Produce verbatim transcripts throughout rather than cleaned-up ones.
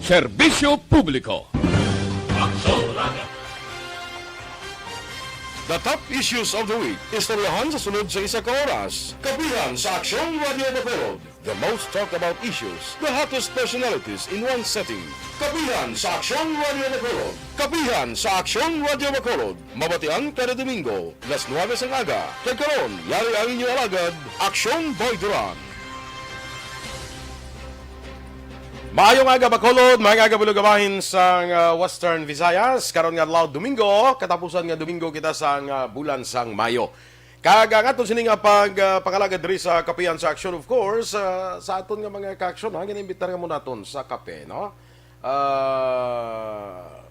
Serbisyo Publiko. The top issues of the week. Istoryahan sa sunod sa isa ka oras. Kapihan sa Aksyon Radio Bacolod. The most talked about issues, the hottest personalities in one setting. Kapihan sa Aksyon Radio Bacolod. Kapihan sa Aksyon Radio Bacolod. Mabatian kada Domingo, las nuwebe sang aga. Kag karon, yari ang inyo alagad, Aksyon Boy Duran. Maayong aga, Bacolod. Maayong aga, Bulugabahin sang, ah, Western Visayas. Karon nga adlaw, Domingo, katapusan nga Domingo kita sang, ah, bulan sang Mayo. Kag ang aton sini nga pag, ah, pangalagad diri sa Kapihan sa Aksyon, of course, ah, sa aton nga mga ka-aksyon, ha, ginaimbitar nga mo naton sa kape, no? Ah,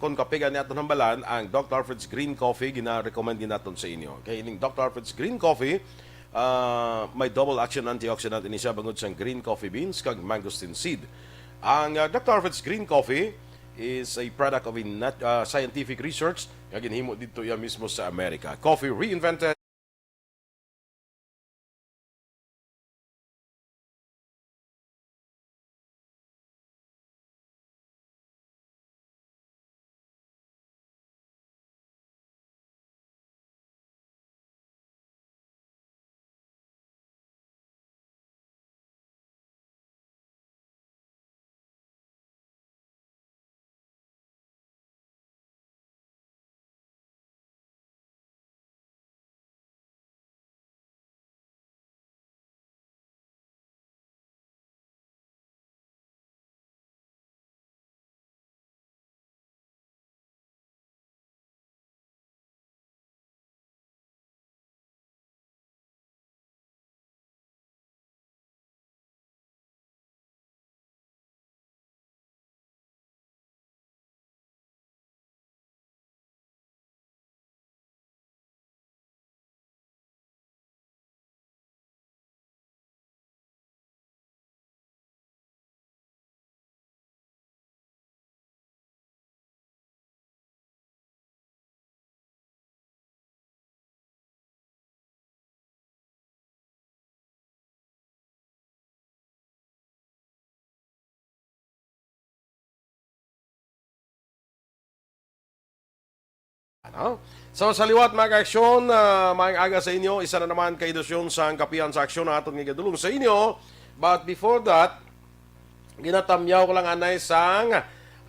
kung kape gani aton hambalan, ang Doctor Alfred's Green Coffee, gina-recommend gid naton sa inyo. Kay ining Doctor Alfred's Green Coffee, ah, may double action antioxidant ini siya bangod sang green coffee beans kag mangosteen seed. Ang, ah, Doctor Alfred's Green Coffee is a product of a nat-, ah, scientific research nga ginhimo didto iya mismo sa Amerika. Coffee reinvented. Ano? So, sa liwat, mga ka-aksyon, ah, maayong aga sa inyo. Isa na naman ka edisyon sang Kapihan sa Aksyon ang aton nga igadulong sa inyo. But before that, ginatamyaw ko lang anay sang,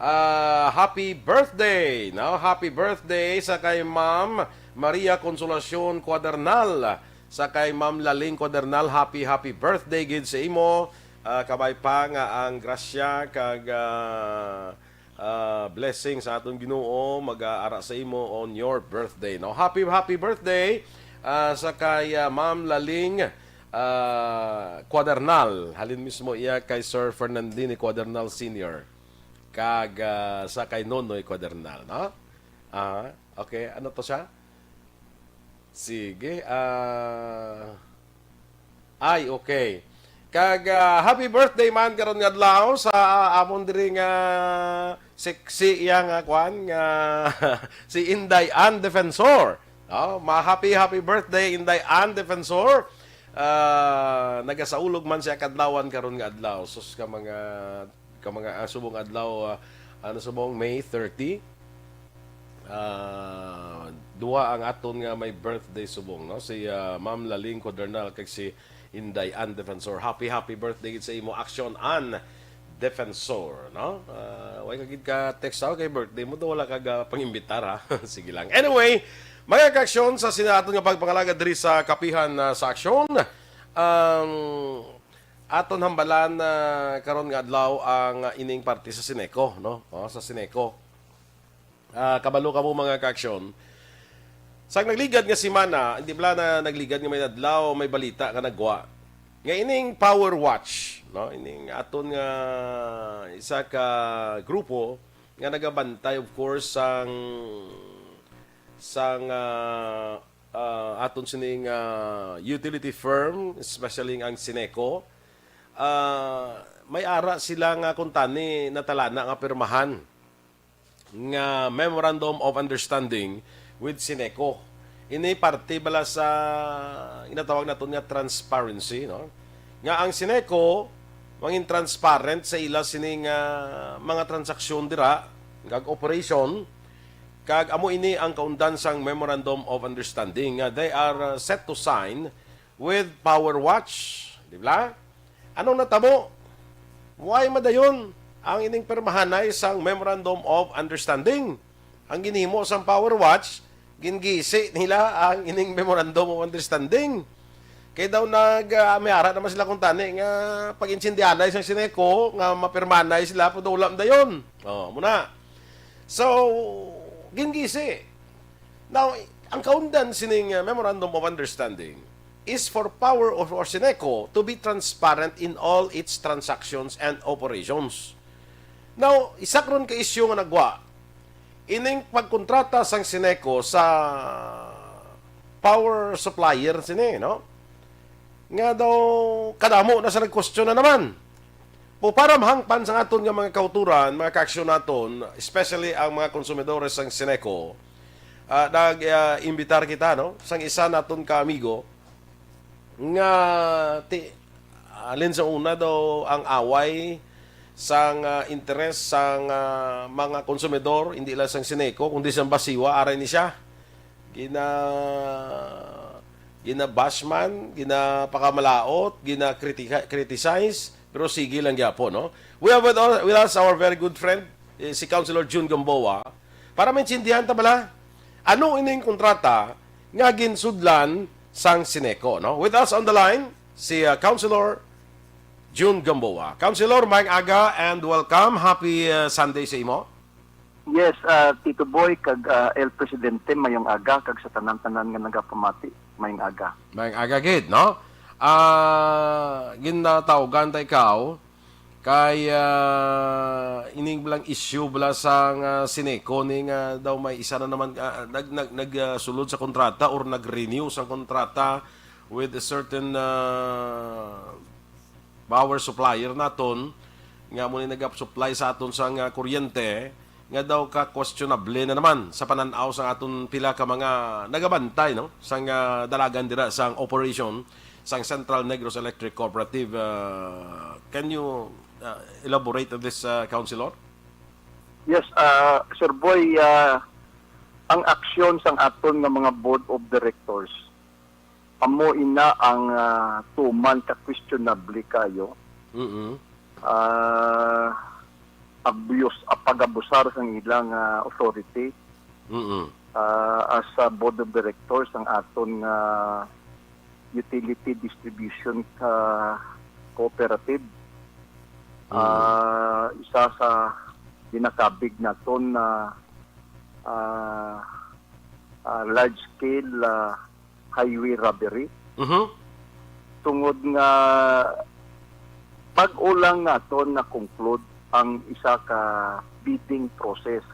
ah, happy birthday, no? Happy birthday sa kay Ma'am Maria Consolacion Cuadernal, sa kay Ma'am Laling Cuadernal. Happy, happy birthday gid sa imo. Ah, kabay pa nga ang grasya kag, ah, ah, blessing sa aton Ginoo mag-aara sa imo on your birthday, no? Happy, happy birthday, ah, sa kay, ah, Ma'am Laling, ah, Cuadernal. Halin mismo iya kay Sir Fernandini Cuadernal Senior. Kag, ah, sa kay Nonoy Cuadernal, no? Ah, okay. Ano to siya? Sige, ah, ay, okay. Kag, ah, happy birthday man karon nga adlaw sa, ah, amon diri nga sexy iya nga kwan nga si Inday Ann Defensor. Oh, ma happy, happy birthday, Inday Ann Defensor. Ah, nagasaulog man siya kadlawan karon nga adlaw. Sus, ka mga, ka mga, ah, subong adlaw, ah, ano, subong May thirty. Ah, duha ang aton nga may birthday subong, no? Si, ah, Ma'am Laling Codernal kag si Inday Ann Defensor. Happy, happy birthday gid sa imo, Action Ann Defensor, no? Ah, way ka gid ka text sa kay birthday mo, do wala ka ga pangimbitar, ha? Sige lang. Anyway, mga ka-aksyon, sa sina aton nga pagpangalagad diri sa Kapihan, ah, sa Aksyon, ang aton hambalan, ah, karon nga adlaw ang, ah, ining parte sa Sineco, no? Oh, sa Sineco. Ah, kabalo kamo, mga ka-aksyon. Sa nagligad nga semana, hindi bala na nagligad nga may adlaw, may balita nga nagwa. Nga ining Power Watch, no? Ining aton nga isa ka grupo nga nagabantay, of course, sang, sang, ah, ah, aton sining, ah, utility firm, especially ang Sineco. Ah, may ara sila nga kuntani natalana nga pirmahan nga Memorandum of Understanding with Sineco. Ini parte bala sa ginatawag naton nga transparency, no? Nga ang Sineco, mangin transparent sa ila sining, ah, mga transaksyon dira, kag operation, kag amo ini ang kaundan sang Memorandum of Understanding nga they are, ah, set to sign with Power Watch, di ba? Anong natabo? Why madayon ang ining pirmahanay sang Memorandum of Understanding? Ang ginhimo sang Power Watch, gingisi nila ang ining Memorandum of Understanding. Kay daw nag, ah, may ara naman sila kung tani nga pag-intindihanay sang Sineco nga mapirmanay sila, pero wala dayon. Oh, muna. So, gingisi. Now, ang kaundan sining, uh, Memorandum of Understanding is for Power of, or Sineco to be transparent in all its transactions and operations. Now, isa karon ka isyu nga nagwa, ining pagkontrata sang Sineco sa power supplier sini, no? Nga daw kadamo na sa nagkwestiyon na naman. O para mahangpan sa aton nga mga kauturan, mga kaaksyon naton, especially ang mga konsumidores sang Sineco, ah, nag, ah, imbitar kita, no, sang isa naton ka amigo nga ti, alin sa una daw ang away sang, ah, interes sang, ah, mga konsumidor, hindi lang sang Sineco, kundi sang Basiwa, aray ni siya. Gina, gina-bash man, ginapakamalaot, gina-critica-, criticize, pero sige lang gyapon, no? We have with, with us our very good friend, eh, si Councilor Jun Gamboa, para maintindihan ta bala, ano ining kontrata nga ginsudlan sang Sineco, no? With us on the line, si, uh, Councilor Jun Gamboa. Councilor, maayong aga and welcome. Happy, uh, Sunday sa imo. Yes, ah, Tito Boy, kag, ah, El Presidente, mayong aga, kag sa tanan-tanan nga nagapamati, mayong aga. Mayong aga gid, no? Ah, ginatawgan ta ikaw kay, ah, ining bala nga issue bala sang, ah, Sineco ni nga daw may isa na naman, ah, nag-, nag-, nag-, ah, sulod sa kontrata or nag-renew sa kontrata with a certain, ah, power supplier naton nga amo ni nagasupply sa aton sang, ah, kuryente, nga daw ka-questionable na naman sa panan-aw sang aton pila ka mga nagabantay, no, sang, ah, dalagan dira sang operation sang Central Negros Electric Cooperative. Ah, can you, ah, elaborate on this, ah, Councilor? Yes, ah, Sir Boy, ah, ang aksyon sang aton nga mga board of directors amo ina ang, ah, tuman ka questionable kayo. Mm-mm. Ah, abuse, ah, pag-abusar sang ilang, ah, authority. Mm-mm. Ah, as a board of directors, ang aton nga utility distribution ka cooperative. Mm. Ah, isa sa ginakabig naton na, ah, ah, large scale, ah, highway robbery. Mhm. Tungod nga bag-o lang naton na-conclude ang isa ka bidding process.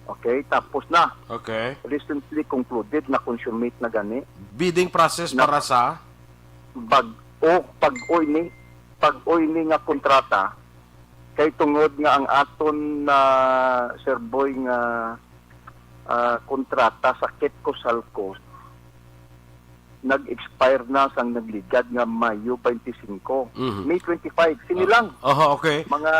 Okay, tapos na. Okay. Recently concluded, na-consummate na gani. Bidding process Na para sa? Bag-o, bag-o ini, bag-o ini nga kontrata. Kay tungod nga ang aton na, Sir Boy, nga, ah, kontrata sa Kepco Salco nag-expire na sang nagligad nga Mayo twenty-five. Mhm. May twenty-five, sini Ah, lang. Oho, okay. Mga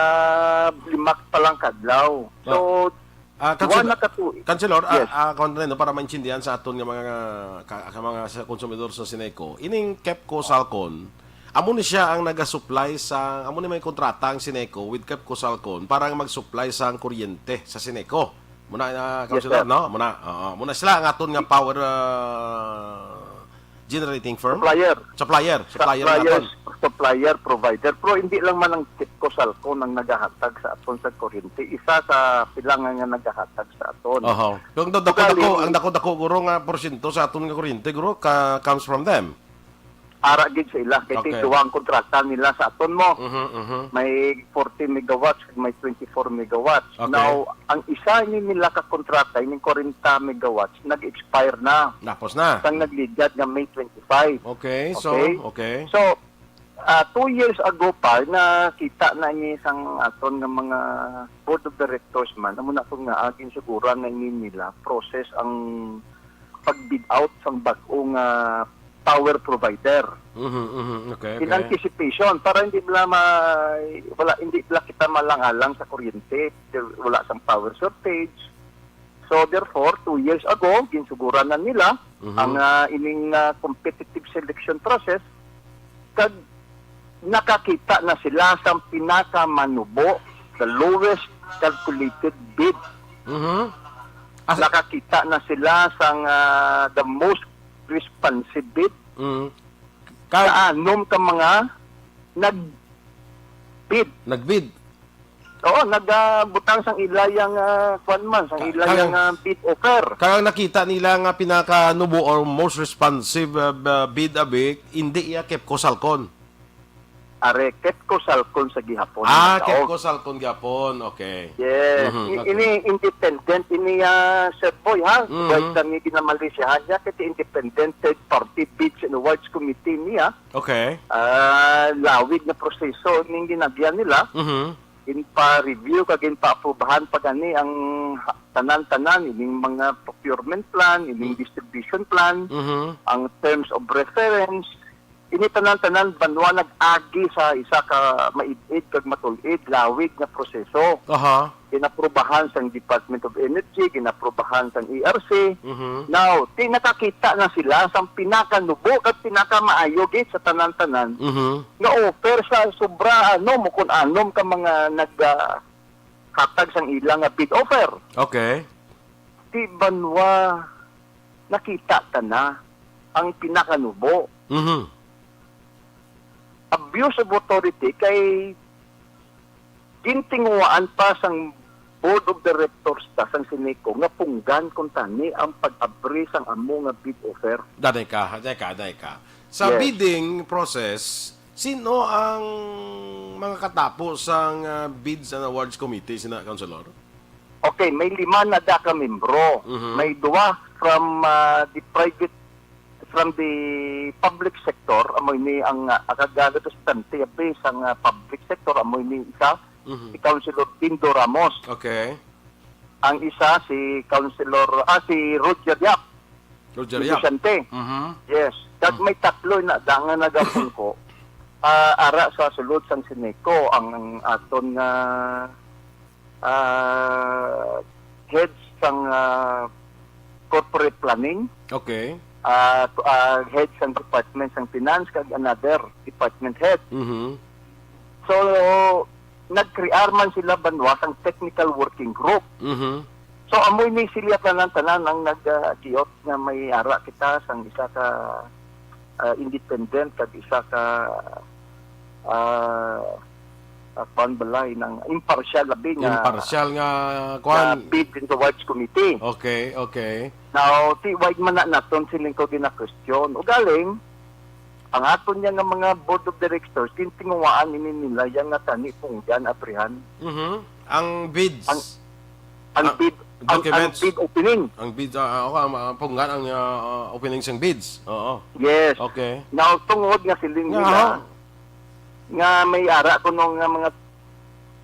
lima pa lang ka adlaw. So, Ah, duha Council-, na ka tuig. Councilor, ah, Yes. ah, kuwan rin, no, para maintindihan sa aton nga mga, ka, ka mga sa konsumidor sa Sineco, ining Kepco Salcon, amo ni siya ang nagasupply sa, amo ni may kontrata ang Sineco with Kepco Salcon para nga mag-supply sa kuryente sa Sineco. Muna, ah, Yes, Councilor, sir. no? Muna, oo, muna sila ang aton nga power, ah, generating firm? Supplier. Supplier. Supplier Suppliers, naton. supplier, provider. Pero hindi lang man ang Kepco Salcon ang nagahatag sa aton sa kuryente. Isa sa pila nga, nga nagahatag sa aton. Oho. Kung daw dako-dako, Ugaling ang dako-dako, guro, nga porsyento sa aton nga kuryente, guro, ka, comes from them. Ara gid sa ila. Kay Okay. duha ang kontrata nila sa aton mo. Mhm, mhm. May forty megawatts, may twenty-four megawatts. Okay. Now, ang isa ni nila ka kontrata, ining forty megawatts, nag-expire na. Tapos na. Sang nagligad nga May twenty-five. Okay, so, Okay? okay. So, ah, two years ago pa, nakita na ni sang aton nga mga board of directors man, amo na kung nga agin siguro na ini nila, process ang pag-bid out sang bag-o nga power provider. Mhm, mhm. Okay, in okay. Anticipation, para hindi bala ma-, wala, hindi bala kita malang-alang sa kuryente, wala sang power shortage. So therefore, two years ago, ginsuguran na nila Mhm. ang, ah, ining, ah, competitive selection process, kag nakakita na sila sang pinakamanubo, the lowest calculated bid. Mhm. As- Nakakita na sila sang, ah, the most responsive bid. Mhm. Ka- Kaanom ka mga nag-bid. Nag-bid. Oo, nagabutang sang ilayang, ah, kwan man, sang Ka-, ilayang, kang, ah, bid offer. Kang nakita nila nga pinakanubo or most responsive, ah, ba-, bid abi, hindi iya Kepco Salcon. Are, Kepco Salcon sa gihapon, Ah, mga tao. Kepco Salcon gihapon. Okay. Yes. Mhm, I-, okay. Ini independent, ini, ah, Sir Boy, ha? Mhm. Buhay kami ginamalisyahan niya, kasi independent third party bids and awards committee niya. Okay. Ah, lawig na proseso ning ginagyan nila. Mhm. Ginpa-review kag ginpa-aprubahan pa gani ang ha-, tanan-tanan, ining mga procurement plan, ining Mm. distribution plan, Mhm. ang terms of reference. Ini tanan-tanan banwa nag-agi sa isa ka maid-id kag matul-id, lawig nga proseso. Aha. Ginaprubahan sang Department of Energy, ginaprubahan sang E R C. Mhm. Now, ti nakakita na sila sang pinakanubo kag pinakamaayo gid sa tanan-tanan Mhm. nga offer sa sobra, ano, mo kun anom ka mga nag, ah, hatag sang ila nga bid offer. Okay. Ti banwa nakita ta na ang pinakanubo. Mhm. Abuse of authority kay gintinguhaan pa sang Board of Directors ta sang Ceneco nga punggan kuntani ang pag-abri sang amo nga bid offer. Danay ka, danay ka, danay ka. Sa Yes. bidding process, sino ang mga katapo sang, ah, Bids and Awards Committee, sina, Councilor? Okay, may lima na da ka membro. Mhm. May duwa from, ah, the private, from the public sector, amo ini ang, ah, kag representante abi sang, ah, public sector, amo ini isa, Mhm. si Councilor Dindo Ramos. Okay. Ang isa, si Councilor, ah, si Roger Yap. Roger Yap. Negosiyante. Mhm. Yes. Kag Mm. may tatlo na dangan nagapon ko. Ah, ara sa sulod sang Ceneco, ang aton nga, ah, head sang, ah, corporate planning. Okay. Ah, ah, head sang department sang finance, kag another department head. Mhm. So, nag-crear man sila banwa sang technical working group. Mhm. So, amoy ni sila tanan-tanan ang nag, ah, giot nga may ara kita sang isa ka, ah, independent kag isa ka, ah, ah, kuwan balay ng impartial labi nga Impartial nga nga kuwan. Bid and Awards Committee. Okay, okay. Now, ti wag man na naton siling ko gina-question. Ugaling, ang aton niya nga mga board of directors, gintinguhaan ini nila yang nga tani punggan abrihan. Mhm. Ang bids. Ang, ang Ah, bid, ang, ang documents. Bid opening. Ang bids, ah, ah, okay, ang, ah, punggan ang, ah, ah, opening sang bids. Oo. Yes. Okay. Now, tungod nga siling Nga, nila, ah. nga may ara kuno nga mga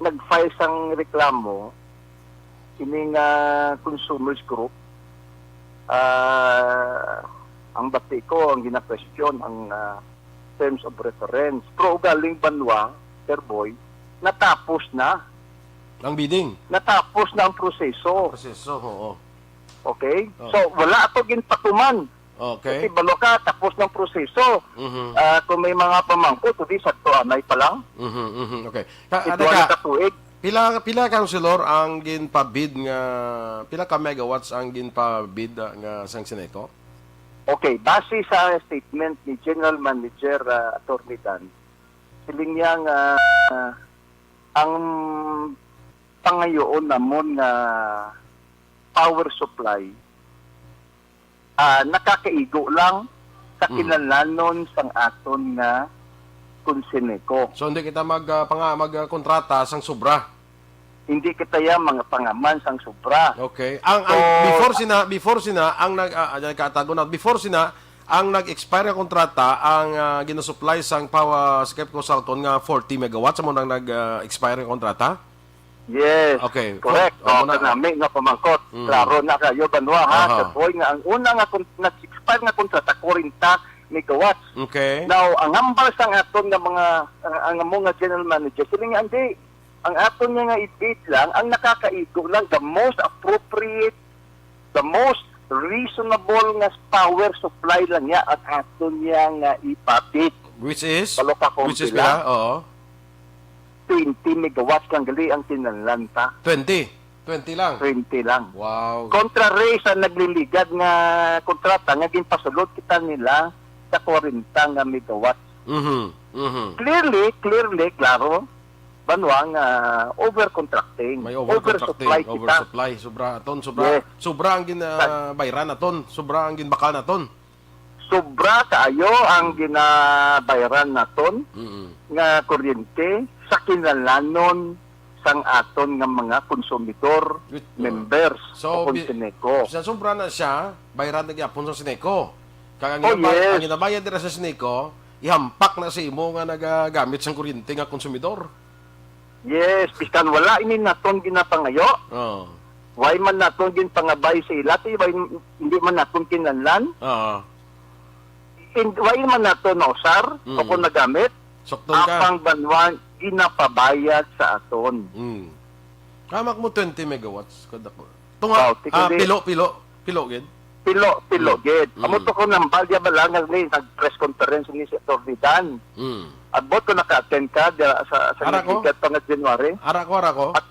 nag-file sang reklamo, ini nga consumers group, ah, ang bati ko, ang gina-question, ang, ah, terms of reference. Pero ugaling banwa, Sir Boy, natapos na. Ang bidding? Natapos na ang proseso. Proseso, oo. Okay? Oh. So, wala ato ginpatuman. Okay. Kasi balo ka, tapos ng proseso. Mhm. Ah, kung may mga pamangkot, hindi, sakto anay pa lang. Mhm, mhm. Okay. Ka-, Ito ano ang ka, katuig. Pila, pila, Councilor, ang ginpabid nga, pila ka megawatts ang ginpabid, ah, nga sang Ceneco? Okay, base sa statement ni General Manager, ah, Attorney Dan, siling niya nga, ah, ang pangayoon namon nga power supply, ah, nakakaigo lang sa Mhm. kinahanglanon sang aton nga Conceneco. So, hindi kita mag, ah, panga-, mag, ah, kontrata sang sobra? Hindi kita ya mga pangaman sang sobra. Okay. Ang, ang So, before sina, before sina, ang nag, ah, ah, katago na, before sina, ang nag-expire nga kontrata, ang, ah, ginasupply sang power, sa Kepco Salcon nga forty megawatts, amo nang nag, ah, expire nga kontrata? Yes. Okay. Correct. Oh, Oh, muna. Kanami nga pamangkot. Mm. Klaro na kayo, Banwa, ha? Aha. Sa buhay nga ang una nga kon-, nag-expire nga kontrata, kwarenta megawatts. Okay. Now, ang hambal sang aton nga mga, ang, ang amo nga general manager, sila nga, "Hindi, ang aton nga, nga i-bid lang, ang nakakaigo lang, the most appropriate, the most reasonable nga power supply lang niya at aton niya nga ipabid." Which is? Balo ka kung Which is pila? Pila? Oo. Twenty megawatts lang gali ang kinahanglan ta. Twenty? Twenty lang? Twenty lang. Wow. Kontra ray sa nagliligad nga kontrata nga ginpasulod kita nila sa kwarenta nga megawatts. Mhm. Mhm. Clearly, clearly, klaro, Banwa, nga overcontracting. May overcontracting, oversupply kita. Oversupply, sobra aton, sobra, Yes. sobra ang gin-, ah, Sa- bayran aton, sobra ang ginbakal naton. Sobra kaayo ang ginabayran naton Mm. nga kuryente sa kinahanglanon sang aton nga mga konsumidor, Wait, uh, members so, o kon bi-, Sineco. Sa sobra na siya, bayran na gyapon sa Sineco. Kag ang Oh, ginabay-, yes. ang ginabayad dira sa Sineco, ihampak na sa imo nga nagagamit sang kuryente nga konsumidor. Yes, biskan wala ini naton ginapangayo. Oh. Why man naton ginpangabay sa ila, ti why hindi man naton kinahanglan? Oo. In, why man naton nausar Mm. o kung nagamit? Sukton ka. Apang banwa ginapabayad sa aton. Mm. Hamak mo twenty megawatts, kada ko. Tunga, Wow, ah, tikuli. pilo, pilo, pilo gid. Pilo, pilo Mm. gid. Amo Mm. to ko nang balya ba lang nga ni nag-press conference ni si Attorney Dan. Mm. Abot ko naka-attend ka diya sa, sa Ara ko? nagligad pa nga January. Ara ko, ara ko. At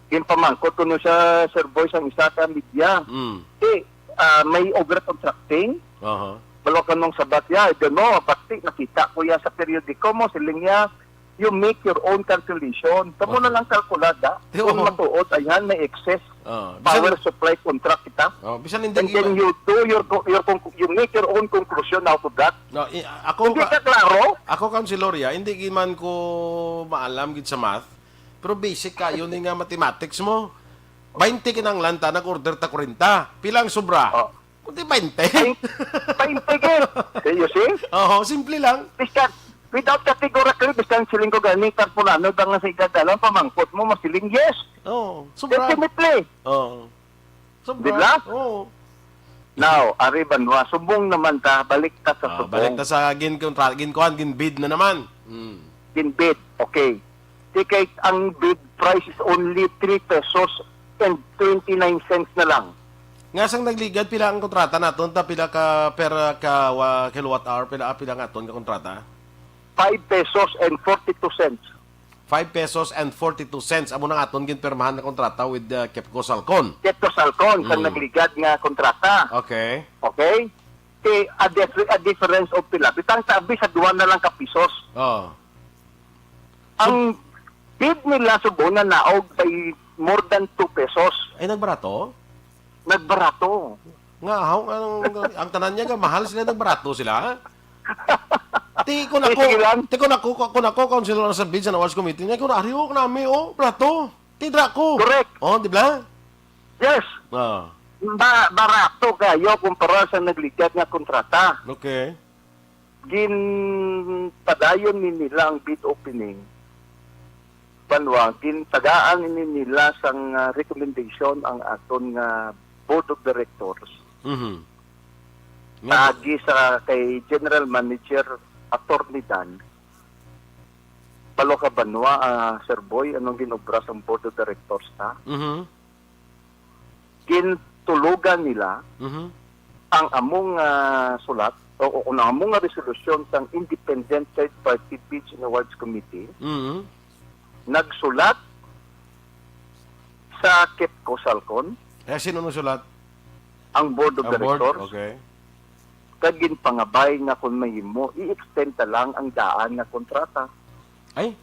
ginpamangkot ko no siya, Sir Boy, sang isa ka media. Mm. Di, ah, may overcontracting. Aha. Balo ka nung sabat ya, I don't know, pati nakita ko ya sa periodiko mo, siling niya, "You make your own calculation." Kamo Oh. na lang kalkulada Di, kung oo. matuod, ayan, may excess Ah, bisan power supply contract kita. Oh, bisan hindi And then iba- you do your co-, your conc-, you make your own conclusion out of that. No, i-, ako Hindi ka ka, klaro? ako, Councilor, ya, hindi gid man ko maalam gid sa math, pero basic kayo ni nga mathematics mo. Bainte kinahanglan ta, nag-order ta kwarenta. Pila ang sobra? Oh. Kundi bainte. Bain-, bainte gid. You see? Oo, simple lang. Biskan, without categorically, biskan siling ko gani, karpunano ba nga sa igagalang pamangkot mo, masiling, yes. Oo, sobra. Definitely. Oo. Sobra. Di ba? Oo. Now, ari banwa, subong naman ta, balik ta sa Ah, subong. balik ta sa gin-, kontra-, gin-, kuan, gin-bid na naman. Mm. Gin-bid, okay. Di kay ang bid price is only three pesos and twenty-nine cents na lang. Nga sang nagligad, pila ang kontrata naton? Ta pila ka per, ka, wa-, kilowatt hour? Pila, pila nga aton nga kontrata? Five pesos and forty-two cents. Five pesos and forty-two cents. Amo na nga aton ginpirmahan nga kontrata with, uh, Kepco Salcon. Kepco Salcon, sa Mm. nagligad nga kontrata. Okay. Okay? Ti, a dif-, a difference of pila? Bitang tabi sa duwa na lang ka pisos. Oh. Ang bid nila subong na naog by more than two pesos. Ay, nagbarato? Nagbarato. Nga, haw, ang, ang tanan niya, nga mahal sila, nagbarato sila. Ti, kung Eh, ako, sige lang. ti, kung ako, kung ako, Councilor sa bid sa Awards Committee, niya, kung nariho ko nami, oh, barato. Ti, dra ko. Correct. Oh, di ba? Yes. Ah. Ba-, barato kayo kumpara sa nagligad nga kontrata. Okay. Ginpadayon ni nila ang bid opening. Banwa, gintagaan ni nila sang, ah, recommendation ang aton nga board of directors. Mhm. Nga Agi sa kay General Manager Attorney Dan, balo ka banwa, ah, Sir Boy, anong ginobra sang board of directors ta? Mhm. Gintulugan nila Mhm. ang among, ah, sulat o, o, ang among nga resolusyon sang Independent Third Party Bids and Awards Committee, Mhm. nagsulat sa Kepco Salcon, Eh, sino nagsulat? Ang board of Ang board? Directors. Okay. Kag ginpangabay nga kung mahimo, i-extend ta lang ang daan nga kontrata. Ay?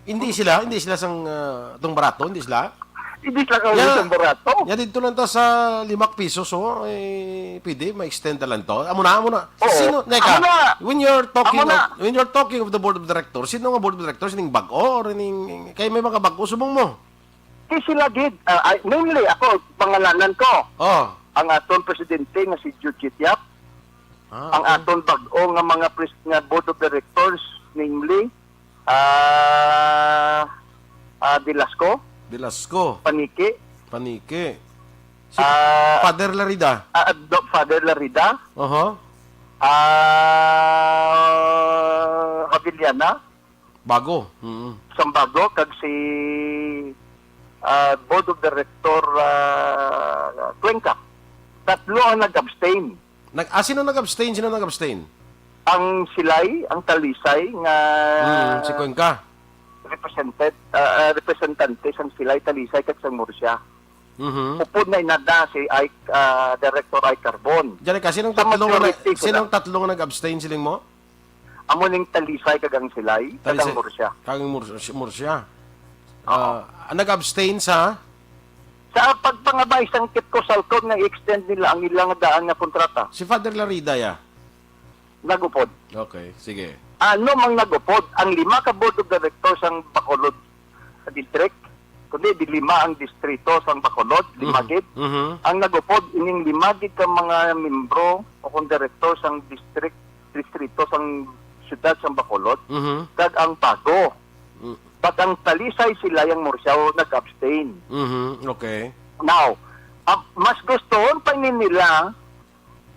Hindi sila, hindi sila sang, ah, tong barato, hindi sila? Hindi sila kami Ya, sang barato. Ya, dito lang ta sa lima ka pisos, oh. Eh, pwede, ma-extend na lang to. Amo na, amo na. Oo. Sino, neka, Amo na. when you're talking Amo na. of, when you're talking of the board of directors, sino nga board of directors? Ning bag-o or ning, kay may mga bag-o subong mo? Di sila gid. Ah, ay, mainly, ako, pangalanan ko. Oh. Ang aton presidente nga si Judge Yap. Ah, Ang okay. aton bag-o nga mga pres-, nga board of directors, namely, ah, ah, Velasco, Velasco. Paniki, Paniki. Si Ah, Father Larida. ah, Doc Father Larida, Oho. Ah, Haviliana, Bago. Mm. Sambago, kag si, ah, Board of Director, ah, Cuenca. Tatlo ang nag-abstain. Nag-, ah, sino nag-abstain? Sino nag-abstain? Ang Silay, ang Talisay, nga Mm, si Cuenca. Represented, ah, ah, representante sang Silay, Talisay, kag sang Murcia. Mhm. Upod na inada si Ike, ah, Director Ike Carbon. Diyan ka, sinong Sa tatlong na, majority sila. Sinong tatlong nag-abstain, siling mo? Amo ning Talisay kag ang Silay, kag ang Talisay, Murcia. Kag ang Mur-, Murcia. Oo. Ah, nag-abstain sa? Sa pagpangabay sang Kitco Salcon nga i-extend nila ang ilang daan nga kontrata. Si Father Larida, ya? Nagupod. Okay, sige. Ano mang nagupod ang lima ka board of directors sang Bacolod sa district, kundi di lima ang distrito sang Bacolod, lima Mhm. gid. Mhm. Ang nagupod ining lima gid ka mga membro o kung direktor sang district, distrito sang siyudad sang Bacolod, Mhm. kag ang Bago. Mm. Kag ang Talisay, Silay, ang Murcia nag-abstain. Mhm. Okay. Now, ah, mas gustohon pa ni nila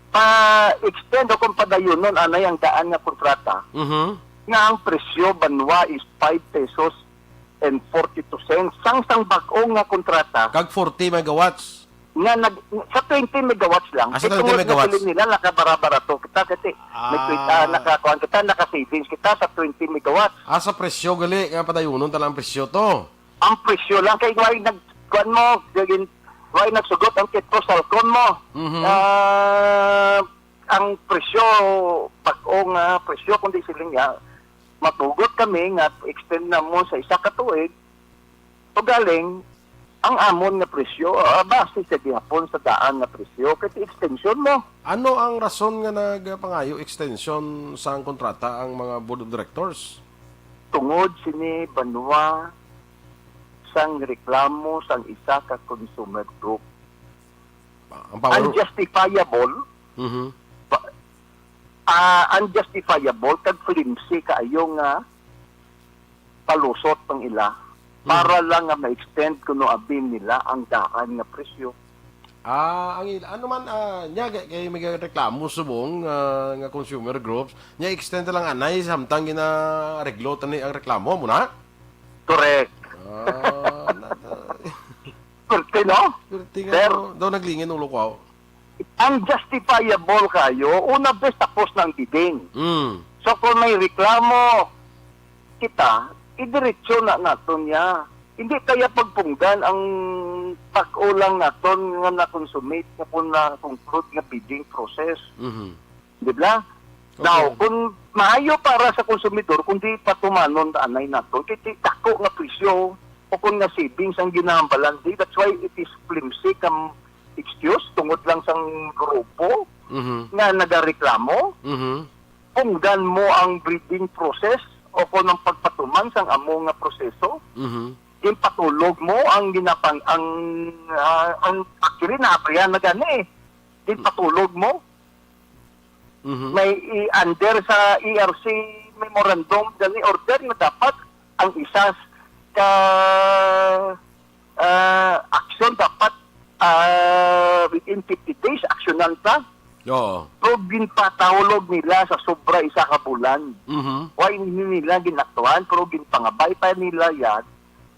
pa-extend o kung padayunon anay ang daan nga kontrata Mhm. nga ang presyo banwa is five pesos and forty-two cents sang sang bag-o nga kontrata Kag forty megawatts. nga nag-, sa twenty megawatts lang. Ah, sa Kay twenty tungod nga megawatts. Siling nila, nakabara-barato kita kasi may Ah. twenty, ah, nakakuan kita, naka-savings kita sa twenty megawatts. Ah, sa presyo gali nga padayunon talang presyo to. Ang presyo lang kay why nag-, kuan mo, gagin-, why nagsugot ang Kitco Salcon mo? Mhm. Ah, ang presyo, bag-o nga presyo, kundi siling niya, matugot kami nga extend na mo sa isa ka tuig, ugaling, ang amon nga presyo, ah, base sa gihapon sa daan nga presyo, kay extension mo. Ano ang rason nga nagpangayo extension sang kontrata ang mga board of directors? Tungod sini banwa sang reklamo sang isa ka consumer group. Ang power Unjustifiable, Mhm. pa-, ah, unjustifiable kag flimsy kaayo nga palusot ang ila Mhm. para lang nga ma-extend kuno abi nila ang daan nga presyo. Ah, ang ila, ano man, ah, nya, kay, kay may reklamo subong, ah, nga consumer groups, nya extend lang anay, samtang ginareglo tani ang reklamo, mo na? Correct. Ah, na-, na-, Correct, no? Perti nga Sir. daw, daw naglingin ulo ko. Unjustifiable kayo, una bes tapos ng bidding. Mm. So, kung may reklamo kita, idiretso na naton niya. Hindi kaya pagpunggan ang pag-ulang naton nga na-consummate nga kung na-conclude nga bidding process. Mhm. Di ba? Okay. Now, kung maayo para sa konsumidor, kung di patumanon anay naton, kay di dako nga presyo o kung nga savings ang ginahambalan, di, that's why it is flimsy kam excuse tungod lang sang grupo Mhm. nga nagareklamo. Mhm. Punggan mo ang bidding process o kung ang pagpatuman sang amo nga proseso. Mhm. Ginpatulog mo ang ginapang-, ang, ah, ang actually naabrihan na gani eh. Ginpatulog mo. Mhm. May i-under sa E R C memorandum gani order nga dapat ang isa ka, ah, action dapat, ah, within fifty days aksyonan ta. Oo. Pero ginpatahulog nila sa sobra isa ka bulan. Mhm. Why hindi nila ginaktuhan pero ginpangabay pa nila yan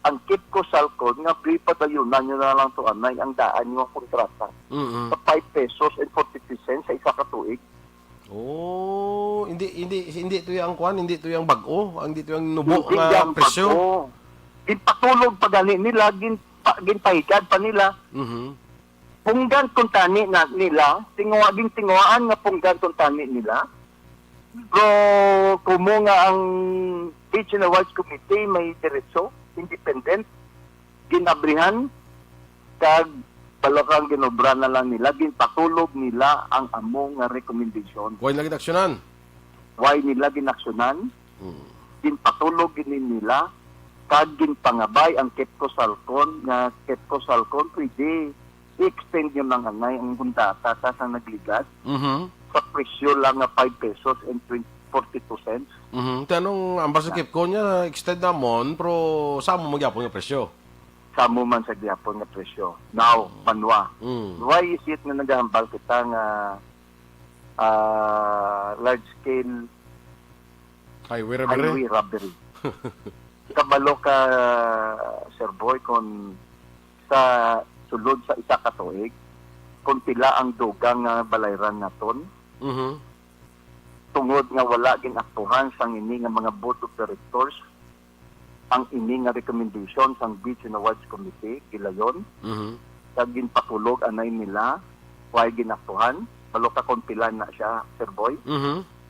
ang Kitco Salcon nga, "Bi, padayunan nyo na lang to anay ang daan nga kontrata Mhm. sa five pesos and forty-three cents sa isa ka tuig." Oh, hindi, hindi, hindi to yung kwan, hindi to yung bag-o, hindi to yung nubo Hindi nga yan presyo. Bag-o. Ginpatulog pa gani nila, ginpa-, ginpahigad pa nila. Mhm. Punggan kung tani na nila, tinguha, gintinguhaan nga punggan kung tani nila. Pero kumo nga ang Beach and Awards Committee may diretso, independent, ginabrihan, kag balakang ginobra na lang nila, ginpatulog nila ang amo nga recommendation. Why nila ginaksyonan? Why nila ginaksyonan? Hmm. Ginpatulog gini nila, kag ginpangabay ang Kepco Salcon, nga Kepco Salcon pwede i-extend nyo lang anay ang kontrata ta sa nagligad Mhm. sa presyo lang nga five pesos and twenty, forty-two cents. Mhm. Ti anong ambas sa Kepco niya, extend namon, pero sa amo man gyapon nga presyo? Sa amo man sa gyapon nga presyo. Now, Mm. Banwa, Mm. why is it nga nagahambal kita nga ah, large-scale Highway robbery. Highway robbery. Kabalo ka, Sir Boy, kung sa sulod sa isa ka tuig, kung pila ang dugang nga balayran naton, Mhm. tungod nga wala gin-aktuhan sang ini nga mga board of directors, ang ini nga recommendation sang Bids and Awards Committee, gilayon, Mhm. kag ginpatulog anay nila, way ginaktuhan. Balo ka kung pila na siya, Sir Boy? Mhm.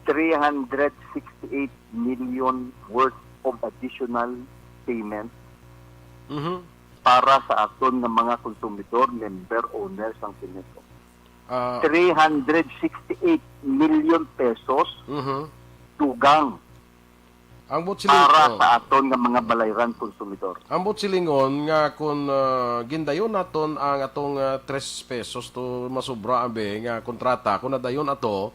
Three hundred sixty-eight million worth of additional payment Mhm. para sa aton nga mga konsumidor, member, owner sang Ceneco. Ah. Three hundred sixty-eight million pesos Mhm. dugang Ang buot siling-, para oh. sa aton nga mga balayran konsumidor. Ang buot silingon nga kung, ah, gindayon naton ang atong, ah, tres pesos to masubra abi nga kontrata, kung nadayon ato,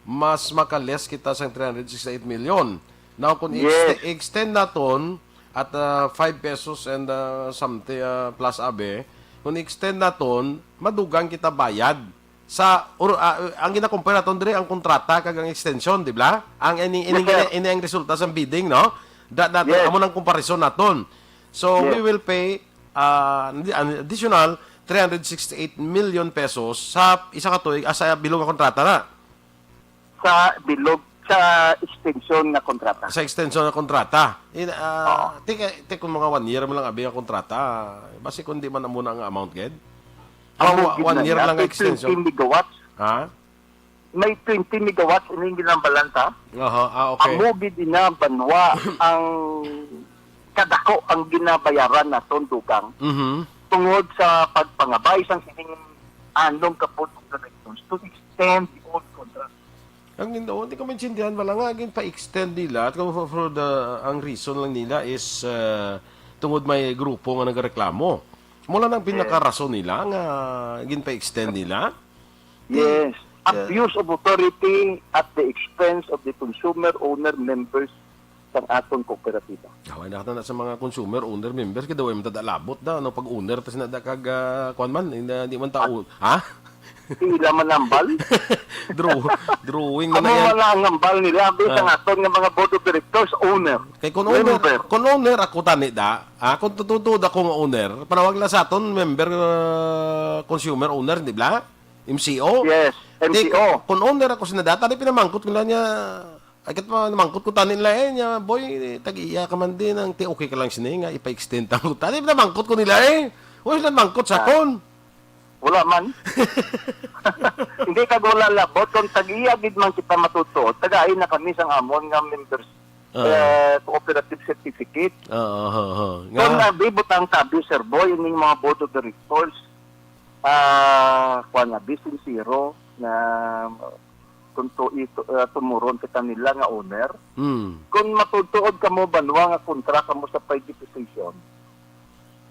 mas maka-less kita sang three hundred sixty-eight million. Now, kung Yes. i-exte-, i-extend naton at, ah, five pesos and, ah, something, ah, plus abi, kung i-extend naton, madugang kita bayad. Sa, or, ah, ang gina-compare naton diri ang kontrata kag ang extension, di ba? Ang ini, ini, Yes, sir. Ini, ini ang resulta sa bidding, no? Da, da, Yes. Amo nang comparison naton. So, Yes. we will pay, ah, an additional three hundred sixty-eight million pesos sa isa ka tuig, ah, sa bilog nga kontrata na. Sa bilog, sa extension nga kontrata. Sa extension nga kontrata. In, ah, Oo. Ti, ti kung mga one year mo lang abi nga kontrata, basi kung di man amo na ang amount, gid? Amo Amo, gid one na year niya. lang Kay extension. Twenty megawatts. Ha? May twenty megawatts ining ginambalan ta. Aha, ah, okay. Amo gid ina banwa ang kadako ang ginabayaran naton dugang Mhm. tungod sa pagpangabay sang sining anom ka board of directors to extend the old contract. Ang gin-, oh, di ko maintindihan, wala nga, ginpa-extend nila. At kung for, for the, ang reason lang nila is, uh, tungod may grupo nga nagareklamo. Mula nang Yes. pinakarason nila nga ginpa-extend nila. Yes. Yeah. Abuse of authority at the expense of the consumer owner members sang aton kooperatiba. Away na ka na sa mga consumer owner members, kay daw ay man ta da labot da, ano, pag owner ta sina da kag, ah, kuwan man, hindi, hindi man ta Ah. o-, ha? Ila man hambal. Draw-, drawing man Amo na yan. Man ang hambal nila, abi, Ah. sang aton nga mga board of directors, owner. Kay kung owner, Member. Kung owner ako tani da, ah, kung tutuod ako nga owner, panawag lang sa aton, member, ah, consumer owner, di ba? M C O? Yes, Di, M C O. Kung owner ako sina da, tani pinamangkot ko lang niya, ay, kat pa, namangkot ko tani nila eh, niya, "Boy, tag-iya ka man din, ang ti okay ka lang sini nga ipa-extend ta ko." Tani, namangkot ko nila eh. Wala sila namangkot sa Ah. kon. Wala man. Hindi ka wala labot, kung tag-iya gid man kita matutuo, tagaay na kami sang amon nga members, Ah. eh, cooperative certificate. Ah, ah, ah, ah. Kung Nga. Abi, butang tabi, Sir Boy, ining mga board of directors, ah, kuwan nga, abi, sincero na kung to, ito, ah, tumuron kita nila nga owner. Hmm. Kung matutuod kamo, banwa nga kontra kamo sa privatization,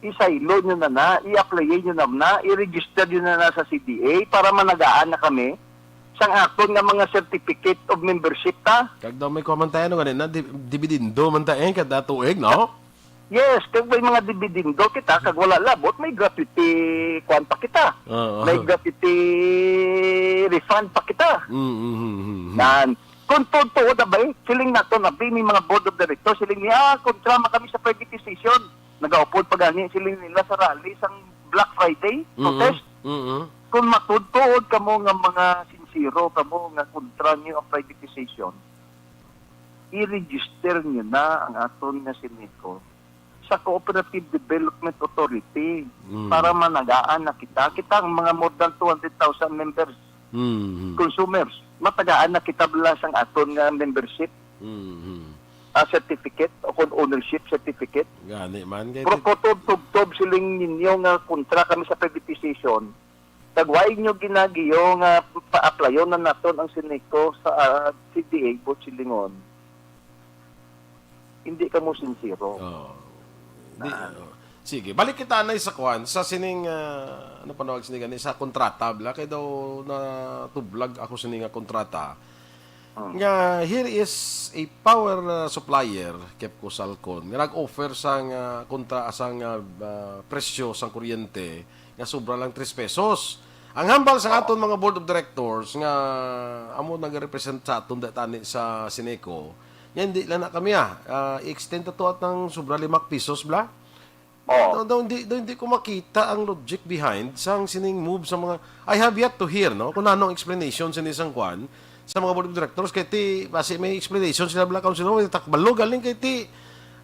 isaylo nyo na na, i-apply nyo na na, i-register nyo na na sa C D A para managaan na kami sang aton nga mga certificate of membership ta. Kag daw may kuwan man tayo, ano, ganun na, di-, dibidindo man tayo, eh, kada tuig, no? Yes, kag may mga dibidindo kita, kag wala labot, may gratuity kuwan pa kita. Oo. May gratuity refund pa kita. Mm, mm, mm, mm, mm. Yan. Kung tuod-tuod na ba eh, feeling nato na ba, may mga board of directors, feeling niya, "Ah, kontra man kami sa privatization." Nagaupod pa gani, feeling nila sa rally, sang Black Friday, Mm, protest. Mm. Kung matuod-tuod kamo nga mga sincero, kamo nga kontra niyo ang privatization, i-register niyo na ang aton nga Ceneco sa Cooperative Development Authority Mm. para managaan na kita. Kita ang mga more than two hundred thousand members, Mm. consumers. Matagaan na kita bala sang aton nga membership, Mm. ah, certificate o kung ownership certificate. Gani man, kay Pero kung tubtob-tubtob siling ninyo nga kontra kami sa privatization, kag why nyo ginagiyo nga pa-applyon na naton ang Ceneco sa, ah, C D A, buot silingon, hindi kamo sincero. Oo. Di, Na, oo. Sige, balik kita anay sa kwan, sa sining, ah, ano panawag sini gani, sa kontrata, bla, kay daw natublag ako sini nga kontrata. Hmm. Nga, here is a power, ah, supplier, Kepco Salcon, nga nag-offer sang, ah, kontra, sang, ah, ah, presyo sang kuryente nga sobra lang tres pesos. Ang hambal sa Oo. aton mga board of directors nga amo nag-represent sa aton da tani sa Sineco, nga hindi lang na kami, ah, ah, i-extend to at ng sobra lima pesos, bla? Oo. Daw, daw, hindi, daw, hindi ko makita ang logic behind sang sining move sa mga, I have yet to hear, no, kung ano ang explanation sini sang kwan sa mga board of directors, kay ti, basi may explanation sila, bla, councilor, may takbalo galing kay ti,